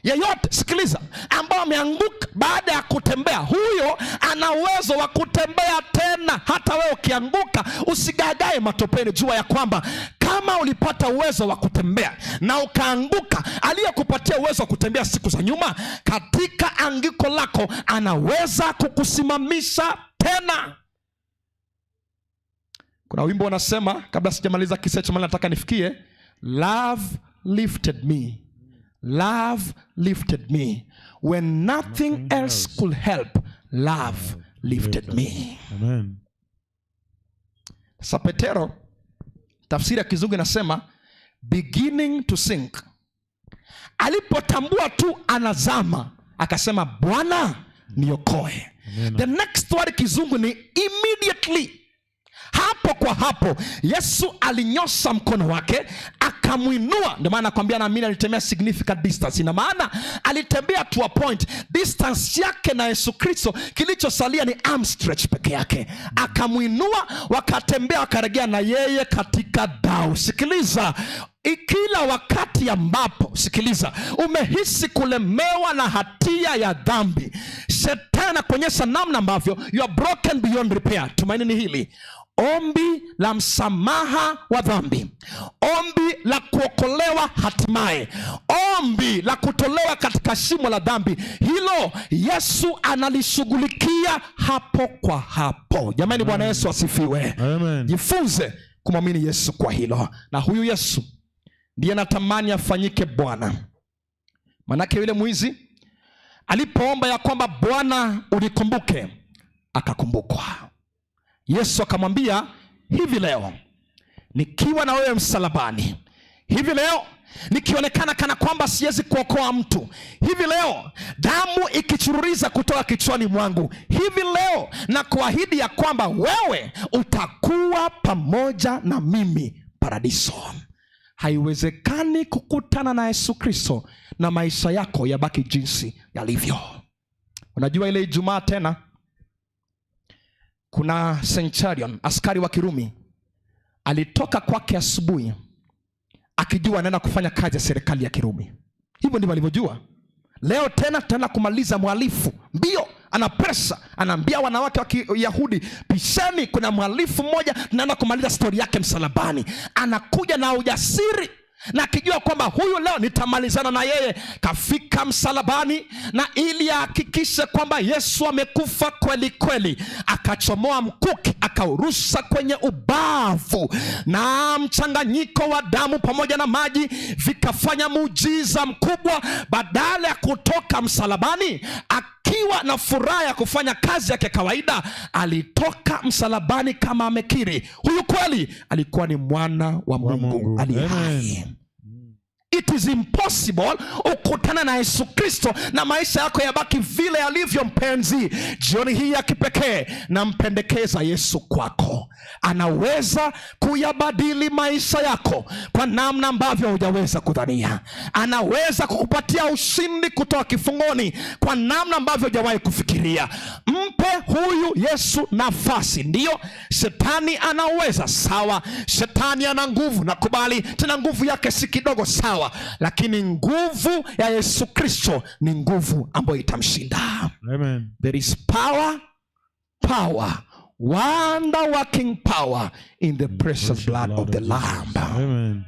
Yeyote, sikiliza, ambao ameanguka baada ya kutembea, huyo ana uwezo wa kutembea tena. Hata wewe ukianguka usigagae matopeni, jua ya kwamba kama ulipata uwezo wa kutembea na ukaanguka, aliyekupatia uwezo wa kutembea siku za nyuma, katika angiko lako anaweza kukusimamisha tena. Kuna wimbo unasema, kabla sijamaliza kisa hicho, nataka nifikie, love lifted me. Love lifted me when nothing else could help. Love lifted me. Amen. Sasa Petero, tafsiri ya Kizungu inasema beginning to sink. Alipotambua tu anazama, akasema Bwana niokoe. The next word Kizungu ni immediately. Hapo kwa hapo Yesu alinyosha mkono wake akamwinua. Ndio maana nakwambia, naamini alitembea significant distance. Ina maana alitembea to a point, distance yake na Yesu Kristo, kilichosalia ni arm stretch peke yake. Akamwinua, wakatembea, wakaregea na yeye katika dau. Sikiliza, kila wakati ambapo, sikiliza, umehisi kulemewa na hatia ya dhambi, shetani anakuonyesha namna ambavyo you are broken beyond repair. Tumaini ni hili: ombi la msamaha wa dhambi, ombi la kuokolewa hatimaye, ombi la kutolewa katika shimo la dhambi, hilo Yesu analishughulikia hapo kwa hapo. Jamani, Bwana Yesu asifiwe. Amen. Jifunze kumwamini Yesu kwa hilo, na huyu Yesu ndiye natamani afanyike Bwana. Manake yule mwizi alipoomba ya kwamba Bwana unikumbuke, akakumbukwa. Yesu akamwambia, hivi leo nikiwa na wewe msalabani, hivi leo nikionekana kana kwamba siwezi kuokoa mtu, hivi leo damu ikichururiza kutoka kichwani mwangu, hivi leo na kuahidi ya kwamba wewe utakuwa pamoja na mimi paradiso. Haiwezekani kukutana na Yesu Kristo na maisha yako yabaki jinsi yalivyo. Unajua ile Ijumaa tena kuna centurion, askari wa Kirumi, alitoka kwake asubuhi akijua anaenda kufanya kazi ya serikali ya Kirumi. Hivyo ndivyo alivyojua. Leo tena tena kumaliza mhalifu mbio, ana pressure, anaambia wanawake wa Kiyahudi, pisheni, kuna mhalifu mmoja tunaenda kumaliza stori yake msalabani. Anakuja na ujasiri na akijua kwamba huyu leo nitamalizana na yeye. Kafika msalabani, na ili ahakikishe kwamba Yesu amekufa kweli kweli, akachomoa mkuki akaurusha kwenye ubavu, na mchanganyiko wa damu pamoja na maji vikafanya muujiza mkubwa. Badala ya kutoka msalabani akiwa Akiwa na furaha ya kufanya kazi yake kawaida, alitoka msalabani kama amekiri, huyu kweli alikuwa ni mwana wa Mungu aliye hai. It is impossible ukutana na Yesu Kristo na maisha yako yabaki vile yalivyo. Mpenzi, jioni hii ya kipekee nampendekeza Yesu kwako. Anaweza kuyabadili maisha yako kwa namna ambavyo hujaweza kudhania. Anaweza kukupatia ushindi kutoka kifungoni kwa namna ambavyo hujawahi kufikiria. Mpe huyu Yesu nafasi. Ndiyo, shetani anaweza, sawa. Shetani ana nguvu, nakubali, tena nguvu yake si kidogo, sawa, lakini nguvu ya Yesu Kristo ni nguvu ambayo itamshinda. Amen. There is power, power, wonder working power in the precious blood of the Lamb. Amen.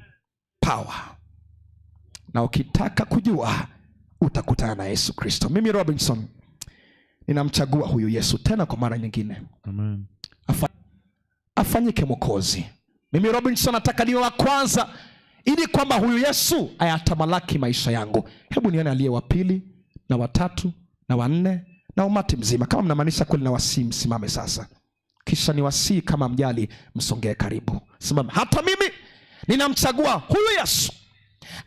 Power. Na ukitaka kujua utakutana na Yesu Kristo. Mimi Robinson ninamchagua huyu Yesu tena kwa mara nyingine. Amen. Afanyike Mwokozi. Mimi Robinson nataka niwe wa kwanza ili kwamba huyu Yesu ayatamalaki maisha yangu. Hebu nione aliye wa pili na watatu na wanne na umati mzima. Kama mnamaanisha kweli, na wasii msimame sasa, kisha ni wasii kama mjali, msongee karibu, simama. Hata mimi ninamchagua huyu Yesu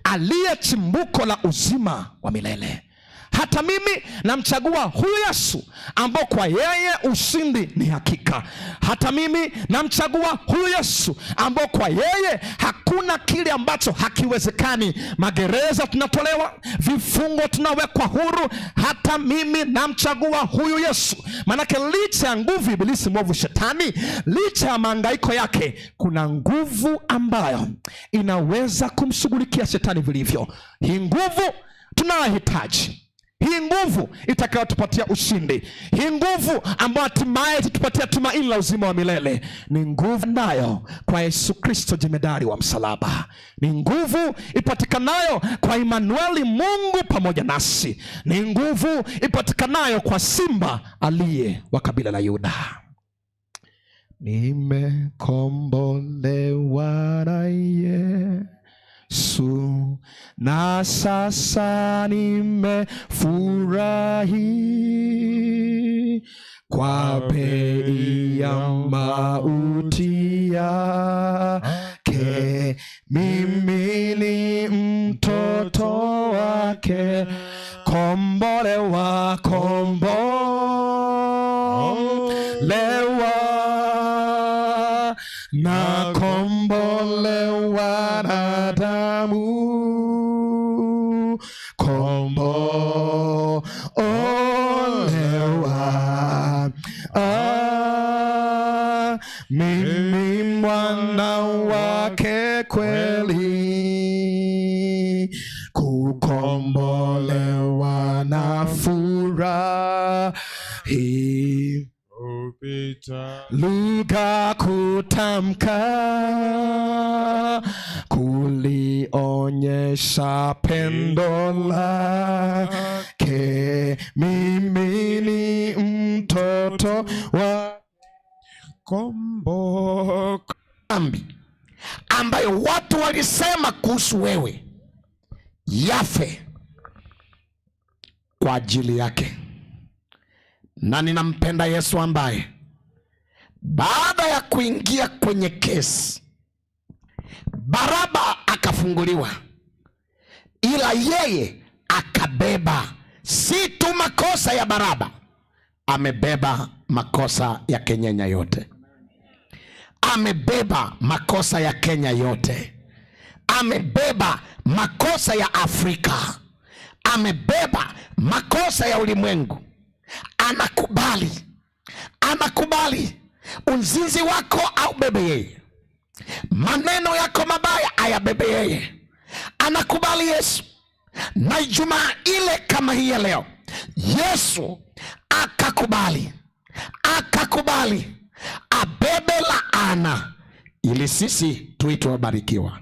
aliye chimbuko la uzima wa milele. Hata mimi namchagua huyu Yesu ambao kwa yeye ushindi ni hakika. Hata mimi namchagua huyu Yesu ambao kwa yeye hakuna kile ambacho hakiwezekani. Magereza tunatolewa, vifungo tunawekwa huru. Hata mimi namchagua huyu Yesu, manake licha ya nguvu ibilisi mwovu shetani, licha ya mahangaiko yake, kuna nguvu ambayo inaweza kumshughulikia shetani vilivyo. Hii nguvu tunayohitaji, hii nguvu itakayotupatia ushindi, hii nguvu ambayo hatimaye itatupatia tumaini la uzima wa milele, ni nguvu nayo kwa Yesu Kristo jemedari wa msalaba, ni nguvu ipatikanayo kwa Imanueli, Mungu pamoja nasi, ni nguvu ipatikanayo kwa simba aliye wa kabila la Yuda. Nimekombolewa na Yesu na sasa nimefurahi kwa bei ya mauti yake, mimi ni mtoto wake, kombolewa, kombolewa na kombolewa na damu, kombolewa, mimi mwana wake kweli, kukombolewa na furahi lugha kutamka kulionyesha pendo lake, mimi ni mtoto wa kombo. Dhambi ambayo watu walisema kuhusu wewe yafe kwa ajili yake. Na ninampenda Yesu ambaye baada ya kuingia kwenye kesi, Baraba akafunguliwa, ila yeye akabeba si tu makosa ya Baraba, amebeba makosa ya Kenya yote, amebeba makosa ya Kenya yote, amebeba makosa ya Afrika, amebeba makosa ya ulimwengu. Anakubali, anakubali uzinzi wako aubebe yeye, maneno yako mabaya ayabebe yeye. Anakubali Yesu. Na Ijumaa ile kama hii ya leo, Yesu akakubali, akakubali abebe laana ili sisi tuitwe wabarikiwa,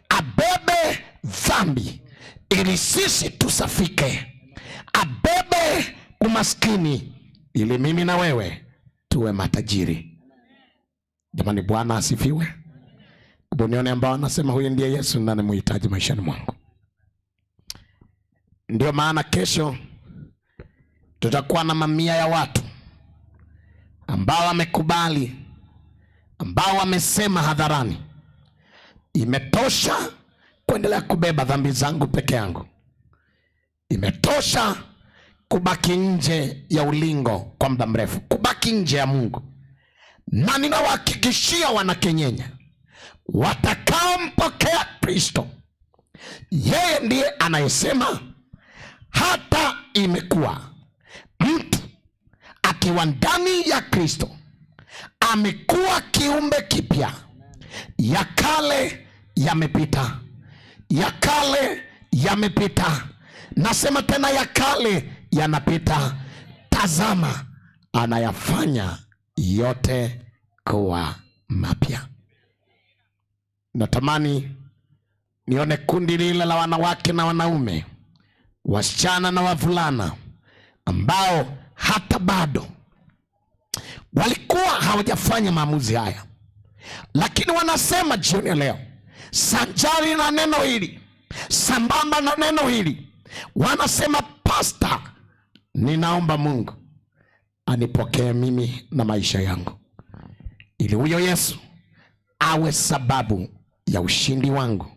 abebe dhambi ili sisi tusafike, abebe umaskini ili mimi na wewe tuwe matajiri. Jamani, Bwana asifiwe. Hebu nione ambao anasema huyu ndiye Yesu na namuhitaji maishani mwangu. Ndio maana kesho Tutakuwa na mamia ya watu ambao wamekubali, ambao wamesema hadharani, imetosha kuendelea kubeba dhambi zangu peke yangu, imetosha kubaki nje ya ulingo kwa muda mrefu, kubaki nje ya Mungu. Na ninawahakikishia Wanakenyenya watakaompokea Kristo, yeye ndiye anayesema hata imekuwa mtu akiwa ndani ya Kristo amekuwa kiumbe kipya, ya kale yamepita, ya kale yamepita. Nasema tena, ya kale yanapita, tazama, anayafanya yote kuwa mapya. Natamani nione kundi lile la wanawake na wanaume, wasichana na wavulana ambao hata bado walikuwa hawajafanya maamuzi haya, lakini wanasema jioni ya leo, sanjari na neno hili, sambamba na neno hili, wanasema pasta, ninaomba Mungu anipokee mimi na maisha yangu, ili huyo Yesu awe sababu ya ushindi wangu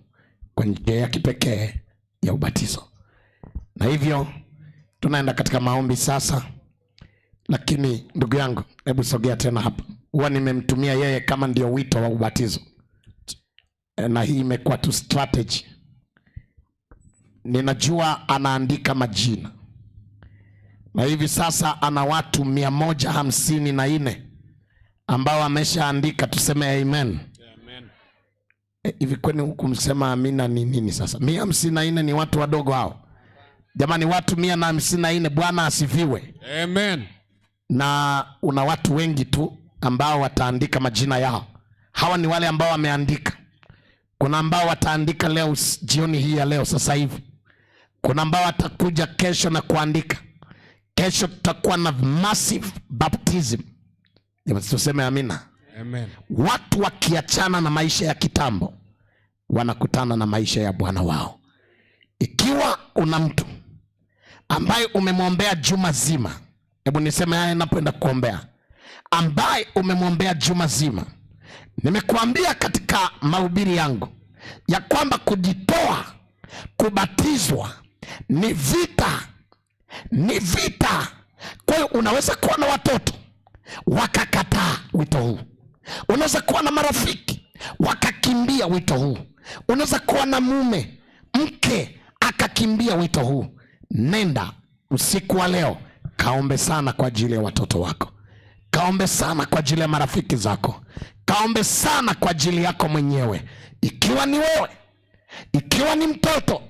kwa njia ya kipekee ya ubatizo. Na hivyo tunaenda katika maombi sasa, lakini ndugu yangu, hebu sogea tena hapa. Huwa nimemtumia yeye kama ndio wito wa ubatizo, na hii imekuwa tu strategy. Ninajua anaandika majina na hivi sasa ana watu 154 ambao ameshaandika. Tuseme amen. Hivi kwani huku msema amina ni nini sasa? 154 ni watu wadogo hao jamani, watu 154. Bwana asifiwe. Amen. Na una watu wengi tu ambao wataandika majina yao. Hawa ni wale ambao wameandika. Kuna ambao wataandika leo jioni hii ya leo sasa hivi. Kuna ambao watakuja kesho na kuandika. Kesho tutakuwa na massive baptism. Jamani, tuseme amina. Amen. Watu wakiachana na maisha ya kitambo wanakutana na maisha ya Bwana wao. Ikiwa una mtu ambaye umemwombea juma zima, hebu niseme haya ninapoenda kuombea, ambaye umemwombea juma zima, nimekuambia katika mahubiri yangu ya kwamba kujitoa kubatizwa ni vita, ni vita. Kwa hiyo unaweza kuwa na watoto wakakataa wito huu, unaweza kuwa na marafiki wakakimbia wito huu, unaweza kuwa na mume mke akakimbia wito huu. Nenda usiku wa leo kaombe sana kwa ajili ya watoto wako, kaombe sana kwa ajili ya marafiki zako, kaombe sana kwa ajili yako mwenyewe, ikiwa ni wewe, ikiwa ni mtoto,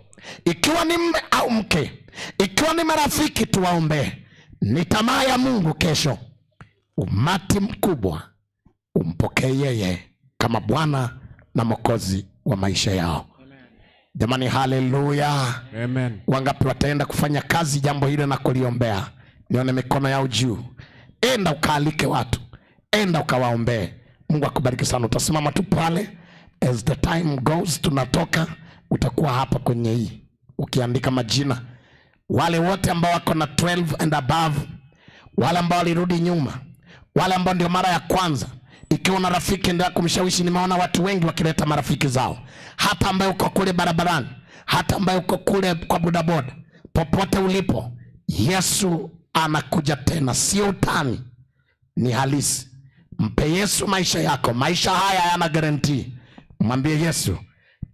ikiwa ni mme au mke, ikiwa ni marafiki, tuwaombee. Ni tamaa ya Mungu kesho umati mkubwa umpokee yeye kama Bwana na Mwokozi wa maisha yao. Jamani, haleluya. Amen. Wangapi wataenda kufanya kazi jambo hilo na kuliombea? Nione mikono yao juu. Enda ukaalike watu, enda ukawaombee. Mungu akubariki sana. Utasimama tu pale, as the time goes, tunatoka, utakuwa hapa kwenye hii ukiandika majina, wale wote ambao wako na 12 and above, wale ambao walirudi nyuma, wale ambao ndio mara ya kwanza. Ikiwa una rafiki, endelea kumshawishi. Nimeona watu wengi wakileta marafiki zao, hata ambaye uko kule barabarani, hata ambaye uko kule kwa bodaboda, popote ulipo, Yesu anakuja tena, sio utani, ni halisi. Mpe Yesu maisha yako. Maisha haya hayana guarantee. Mwambie Yesu,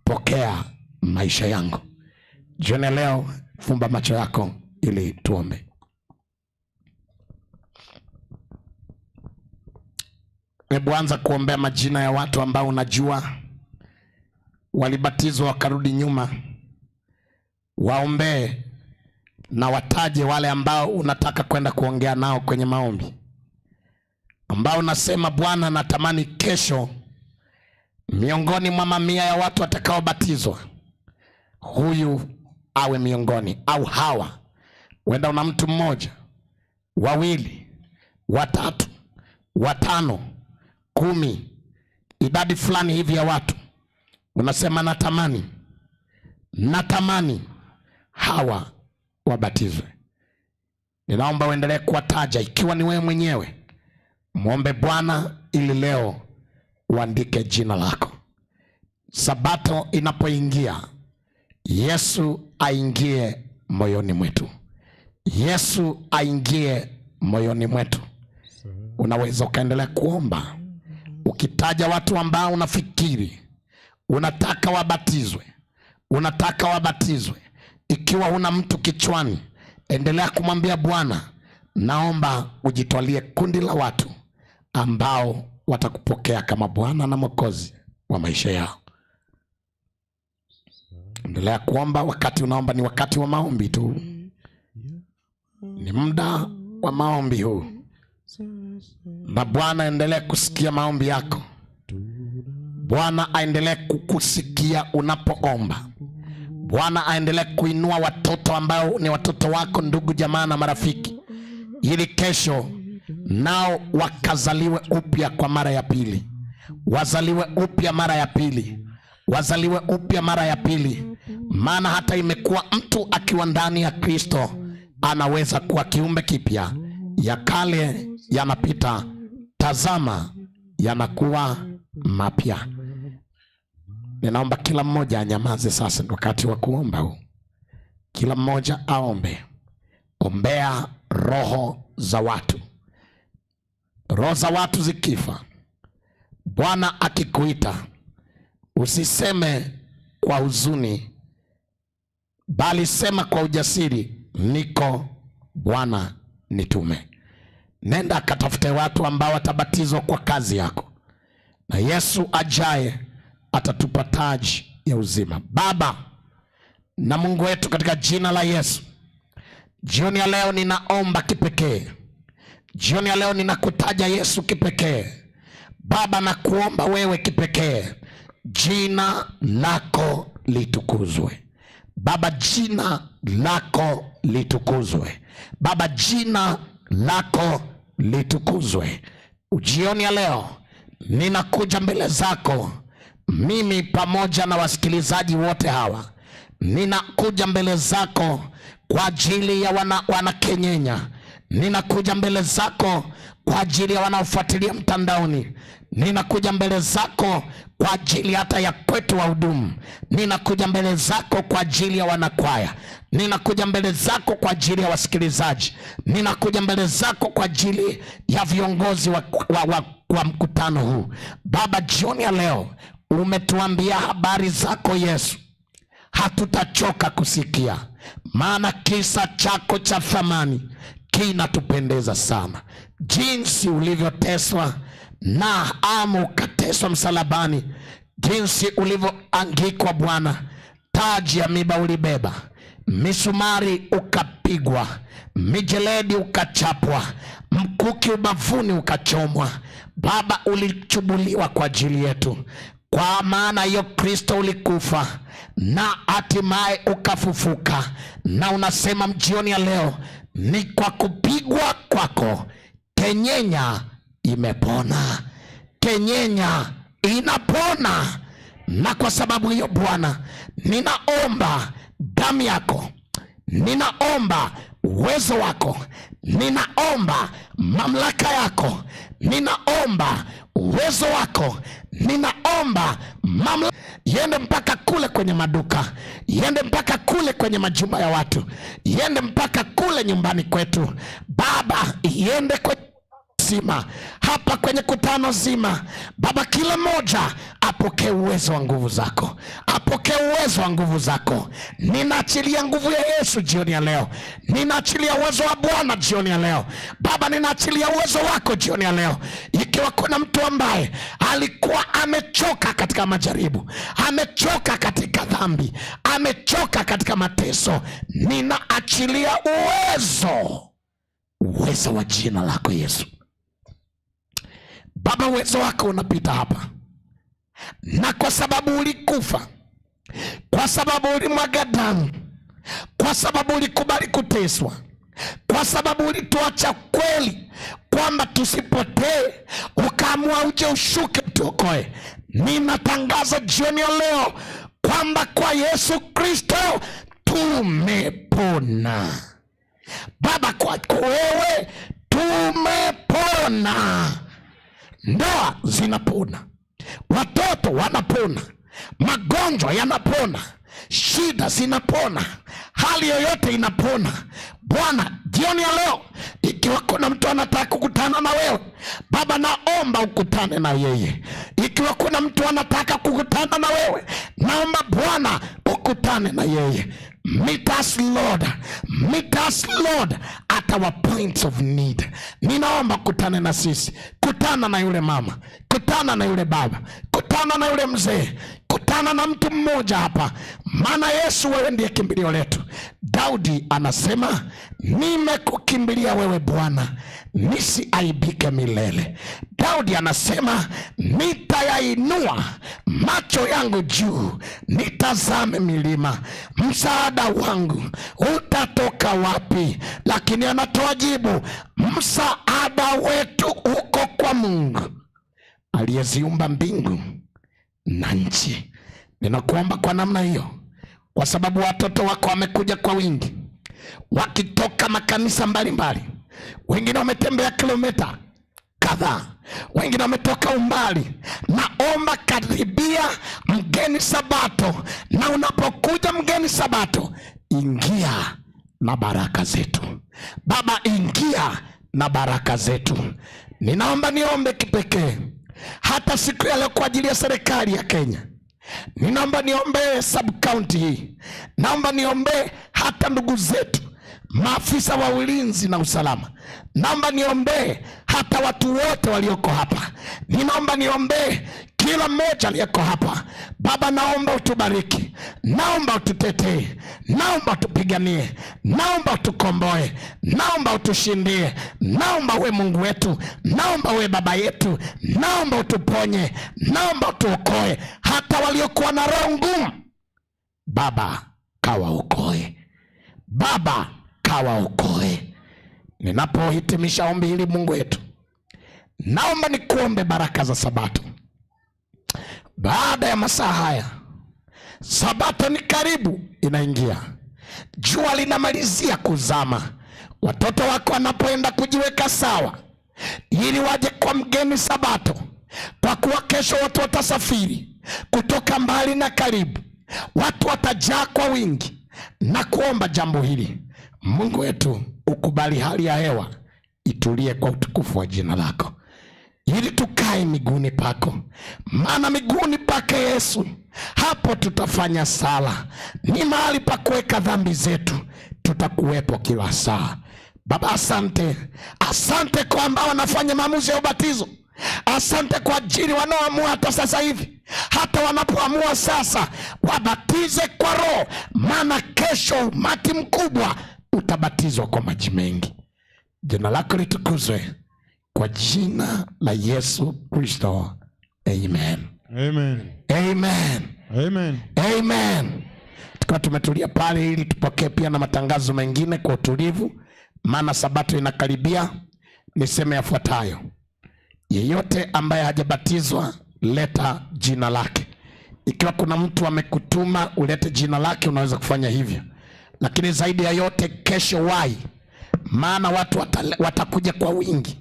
pokea maisha yangu. Jioni leo, fumba macho yako ili tuombe. Hebu anza kuombea majina ya watu ambao unajua walibatizwa wakarudi nyuma. Waombee na wataje wale ambao unataka kwenda kuongea nao kwenye maombi, ambao unasema Bwana, natamani kesho miongoni mwa mamia ya watu watakaobatizwa huyu awe miongoni, au hawa. Huenda una mtu mmoja, wawili, watatu, watano, 10, idadi fulani hivi ya watu, unasema natamani, natamani hawa wabatizwe. Ninaomba uendelee kuwataja, ikiwa ni wewe mwenyewe, mwombe Bwana ili leo uandike jina lako. Sabato inapoingia, Yesu aingie moyoni mwetu. Yesu aingie moyoni mwetu. Unaweza ukaendelea kuomba ukitaja watu ambao unafikiri unataka wabatizwe, unataka wabatizwe. Ikiwa huna mtu kichwani, endelea kumwambia Bwana, naomba ujitwalie kundi la watu ambao watakupokea kama Bwana na Mwokozi wa maisha yao. Endelea kuomba. Wakati unaomba ni wakati wa maombi tu, ni muda wa maombi huu, na Bwana aendelee kusikia maombi yako. Bwana aendelee kukusikia unapoomba. Bwana aendelee kuinua watoto ambao ni watoto wako, ndugu jamaa na marafiki, ili kesho nao wakazaliwe upya kwa mara ya pili, wazaliwe upya mara ya pili, wazaliwe upya mara ya pili. Maana hata imekuwa mtu akiwa ndani ya Kristo anaweza kuwa kiumbe kipya, ya kale yanapita, tazama yanakuwa mapya. Ninaomba kila mmoja anyamaze sasa, ni wakati wa kuomba huu. Kila mmoja aombe. Ombea roho za watu. Roho za watu zikifa, Bwana akikuita, usiseme kwa huzuni, bali sema kwa ujasiri, niko Bwana, nitume. Nenda akatafute watu ambao watabatizwa kwa kazi yako, na Yesu ajaye atatupa taji ya uzima. Baba na Mungu wetu, katika jina la Yesu, jioni ya leo ninaomba kipekee. Jioni ya leo ninakutaja Yesu kipekee. Baba, nakuomba wewe kipekee, jina lako litukuzwe. Baba, jina lako litukuzwe. Baba, jina lako litukuzwe. Jioni ya leo ninakuja mbele zako, mimi pamoja na wasikilizaji wote hawa, ninakuja mbele zako kwa ajili ya wanakenyenya. Ninakuja mbele zako kwa ajili ya wanaofuatilia mtandaoni. Ninakuja mbele zako kwa ajili hata ya kwetu wahudumu. Ninakuja mbele zako kwa ajili ya wanakwaya. Ninakuja mbele zako kwa ajili ya wasikilizaji. Ninakuja mbele zako kwa ajili ya viongozi wa mkutano huu. Baba, jioni ya leo umetuambia habari zako Yesu, hatutachoka kusikia, maana kisa chako cha thamani kinatupendeza sana. Jinsi ulivyoteswa na amu ukateswa msalabani, jinsi ulivyoangikwa Bwana, taji ya miba ulibeba, misumari ukapigwa, mijeledi ukachapwa, mkuki ubavuni ukachomwa. Baba, ulichubuliwa kwa ajili yetu. Kwa maana hiyo Kristo ulikufa na hatimaye ukafufuka, na unasema jioni ya leo, ni kwa kupigwa kwako Kenyenya imepona, Kenyenya inapona. Na kwa sababu hiyo Bwana, ninaomba damu yako, ninaomba uwezo wako, ninaomba mamlaka yako, ninaomba uwezo wako, ninaomba mamlaka yende mpaka kule kwenye maduka, yende mpaka kule kwenye majumba ya watu, yende mpaka kule nyumbani kwetu Baba, yende kwenye zima hapa kwenye kutano zima Baba, kila mmoja apokee uwezo wa nguvu zako, apokee uwezo wa nguvu zako. Ninaachilia nguvu ya Yesu jioni ya leo, ninaachilia uwezo wa Bwana jioni ya leo Baba, ninaachilia uwezo wako jioni ya leo. Ikiwa kuna mtu ambaye alikuwa amechoka katika majaribu, amechoka katika dhambi, amechoka katika mateso, ninaachilia uwezo, uwezo wa jina lako Yesu. Baba, uwezo wako unapita hapa, na kwa sababu ulikufa, kwa sababu ulimwaga damu, kwa sababu ulikubali kuteswa, kwa sababu ulituacha kweli kwamba tusipotee, ukaamua uje ushuke utuokoe. Ninatangaza jioni ya leo kwamba kwa Yesu Kristo tumepona. Baba, kwako wewe tumepona. Ndoa zinapona, watoto wanapona, magonjwa yanapona, shida zinapona, hali yoyote inapona. Bwana, jioni ya leo, ikiwa kuna mtu anataka kukutana na wewe Baba, naomba ukutane na yeye. Ikiwa kuna mtu anataka kukutana na wewe, naomba Bwana ukutane na yeye. Meet us Lord, meet us Lord at our points of need. Ninaomba kutane na sisi, kutana na yule mama, kutana na yule baba, kutana na yule mzee, kutana na mtu mmoja hapa, maana Yesu, wewe ndiye kimbilio letu. Daudi anasema, nimekukimbilia wewe Bwana, nisiaibike milele. Daudi anasema, nitayainua macho yangu juu, nitazame milima, msaada wangu utatoka wapi? Lakini anatoa jibu, msaada wetu uko kwa Mungu aliyeziumba mbingu na nchi. Ninakuomba kwa namna hiyo, kwa sababu watoto wako wamekuja kwa wingi, wakitoka makanisa mbalimbali, wengine wametembea kilomita kadhaa, wengine wametoka umbali. Naomba karibia mgeni Sabato, na unapokuja mgeni Sabato, ingia na baraka zetu. Baba, ingia na baraka zetu. Ninaomba niombe kipekee hata siku ya leo kwa ajili ya serikali ya Kenya. Ninaomba niombee sub county hii, naomba niombee hata ndugu zetu maafisa wa ulinzi na usalama, naomba niombee hata watu wote walioko hapa, ninaomba niombee kila mmoja aliyeko hapa. Baba, naomba utubariki, naomba ututetee, naomba utupiganie, naomba utukomboe, naomba utushindie, naomba uwe Mungu wetu, naomba uwe baba yetu, naomba utuponye, naomba utuokoe, hata waliokuwa na roho ngumu Baba kawaokoe, Baba kawaokoe. Ninapohitimisha ombi hili, Mungu wetu, naomba nikuombe baraka za Sabato. Baada ya masaa haya, Sabato ni karibu inaingia, jua linamalizia kuzama. Watoto wako wanapoenda kujiweka sawa ili waje kwa mgeni Sabato, kwa kuwa kesho watu watasafiri kutoka mbali na karibu, watu watajaa kwa wingi. Na kuomba jambo hili, Mungu wetu, ukubali hali ya hewa itulie kwa utukufu wa jina lako, ili tukae miguuni pako, maana miguuni pake Yesu hapo tutafanya sala, ni mahali pa kuweka dhambi zetu, tutakuwepo kila saa. Baba, asante, asante kwa ambao wanafanya maamuzi ya ubatizo. Asante kwa ajili wanaoamua hata sasa hivi, hata wanapoamua sasa wabatize kwa Roho, maana kesho umati mkubwa utabatizwa kwa maji mengi. Jina lako litukuzwe kwa jina la Yesu Kristo, amen. Amen. Amen. Amen. Amen. Tukiwa tumetulia pale ili tupokee pia na matangazo mengine kwa utulivu, maana Sabato inakaribia. Niseme yafuatayo: yeyote ambaye hajabatizwa, leta jina lake. Ikiwa kuna mtu amekutuma ulete jina lake, unaweza kufanya hivyo. Lakini zaidi ya yote, kesho wai, maana watu watakuja kwa wingi,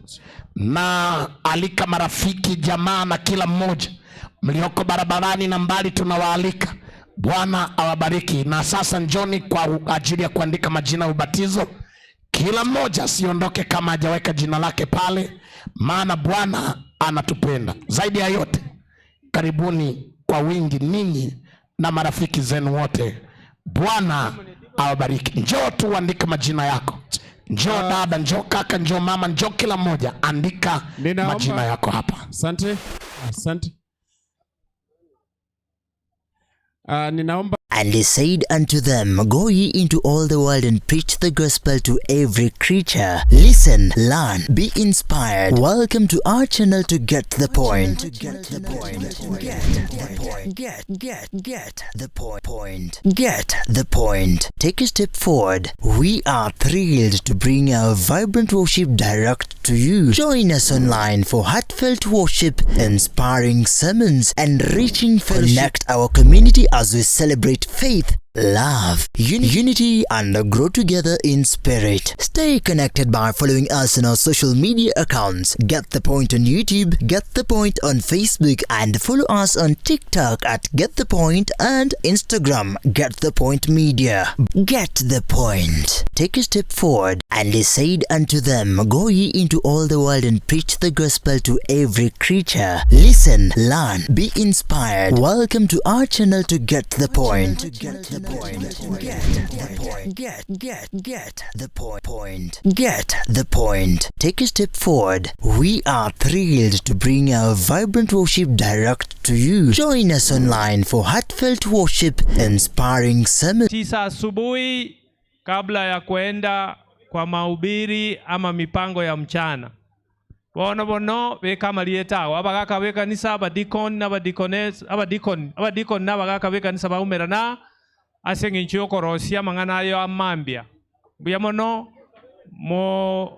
na alika marafiki, jamaa na kila mmoja mlioko barabarani na mbali, tunawaalika. Bwana awabariki. Na sasa njoni kwa ajili ya kuandika majina ya ubatizo. Kila mmoja asiondoke kama hajaweka jina lake pale, maana Bwana anatupenda. Zaidi ya yote, karibuni kwa wingi ninyi na marafiki zenu wote. Bwana awabariki. Njoo tu uandike majina yako. Njoo dada, njoo kaka, njoo mama, njoo kila mmoja, andika majina yako hapa. Asante, asante. Ninaomba And he said unto them, Go ye into all the world and preach the gospel to every creature. Listen, learn, be inspired. Welcome to our channel to get the point. Get the point. Get the point. Get the point. Get the point. Take a step forward. We are thrilled to bring our vibrant worship direct to you. Join us online for heartfelt worship, inspiring sermons, and reaching fellowship. Connect our community as we celebrate faith, love, unity, and grow together in spirit. Stay connected by following us on our social media accounts. Get the Point on YouTube, Get the Point on Facebook, and follow us on TikTok at Get the Point and Instagram, Get the Point Media. Get the point. Take a step forward. And he said unto them, Go ye into all the world and preach the gospel to every creature. Listen, learn, be inspired. Welcome to our channel to get the point. Get the point. Get the point. Get the point. Get the point. Take a step forward. We are thrilled to bring our vibrant worship direct to you. Join us online for heartfelt worship, inspiring sermons. 9 asubuhi kabla ya kwenda kwa mahubiri ama mipango ya mchana. Bono bono bekamaliye tawe abagaka bekanisa, abadikoni n'abadikones, abadikoni n'abagaka bekanisa baumerana ase eng'encho yokorosia amang'ana ayo amambia. Mbuya mono mo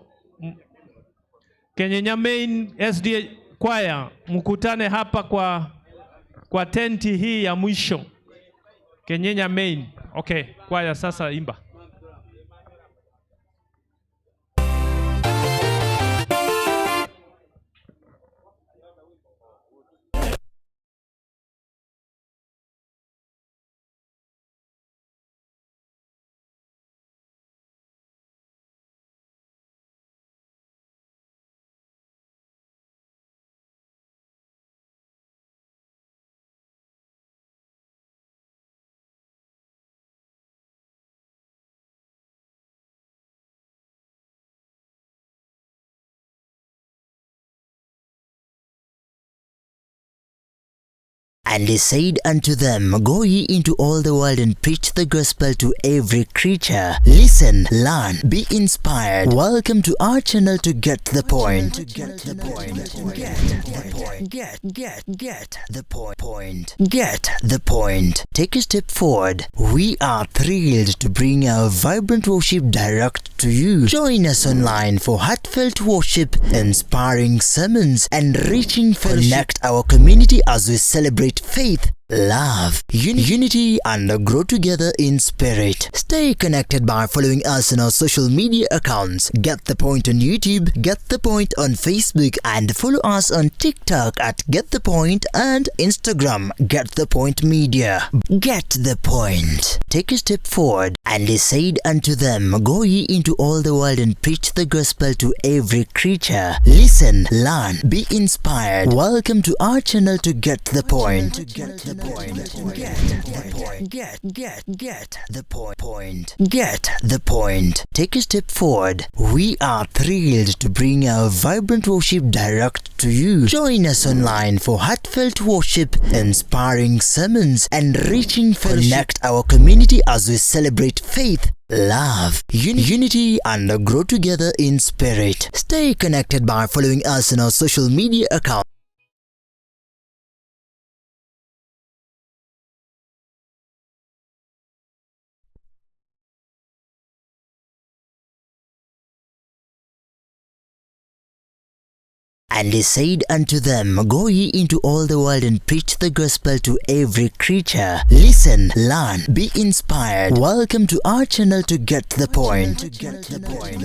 Kenyenya Main SDA Choir, mkutane hapa kwa tenti hii ya mwisho. Kenyenya Main. Okay, choir sasa imba. And he said unto them, Go ye into all the world and preach the gospel to every creature. Listen, learn, be inspired. Welcome to our channel to get the point. Get the point. Get the point. Get the point. Get the point. Take a step forward. We are thrilled to bring our vibrant worship direct to you. Join us online for heartfelt worship, inspiring sermons, and reaching fellowship. Connect our community as we celebrate faith, love, unity, and grow together in spirit. Stay connected by following us on our social media accounts. Get the Point on YouTube, Get the Point on Facebook, and follow us on TikTok at Get the Point and Instagram, Get the Point Media. Get the point. Take a step forward. And he said unto them, Go ye into all the world and preach the gospel to every creature. Listen, learn, be inspired. Welcome to our channel to get the point. Get the point. Get the point. Get the point. Get the point. Take a step forward. We are thrilled to bring our vibrant worship direct to you. Join us online for heartfelt worship, inspiring sermons, and reaching fellowship. Connect our community as we celebrate faith, love, unity, and grow together in spirit. Stay connected by following us on our social media accounts. And he said unto them, Go ye into all the world and preach the gospel to every creature. Listen, learn, be inspired. Welcome to our channel to get the point. Get the point.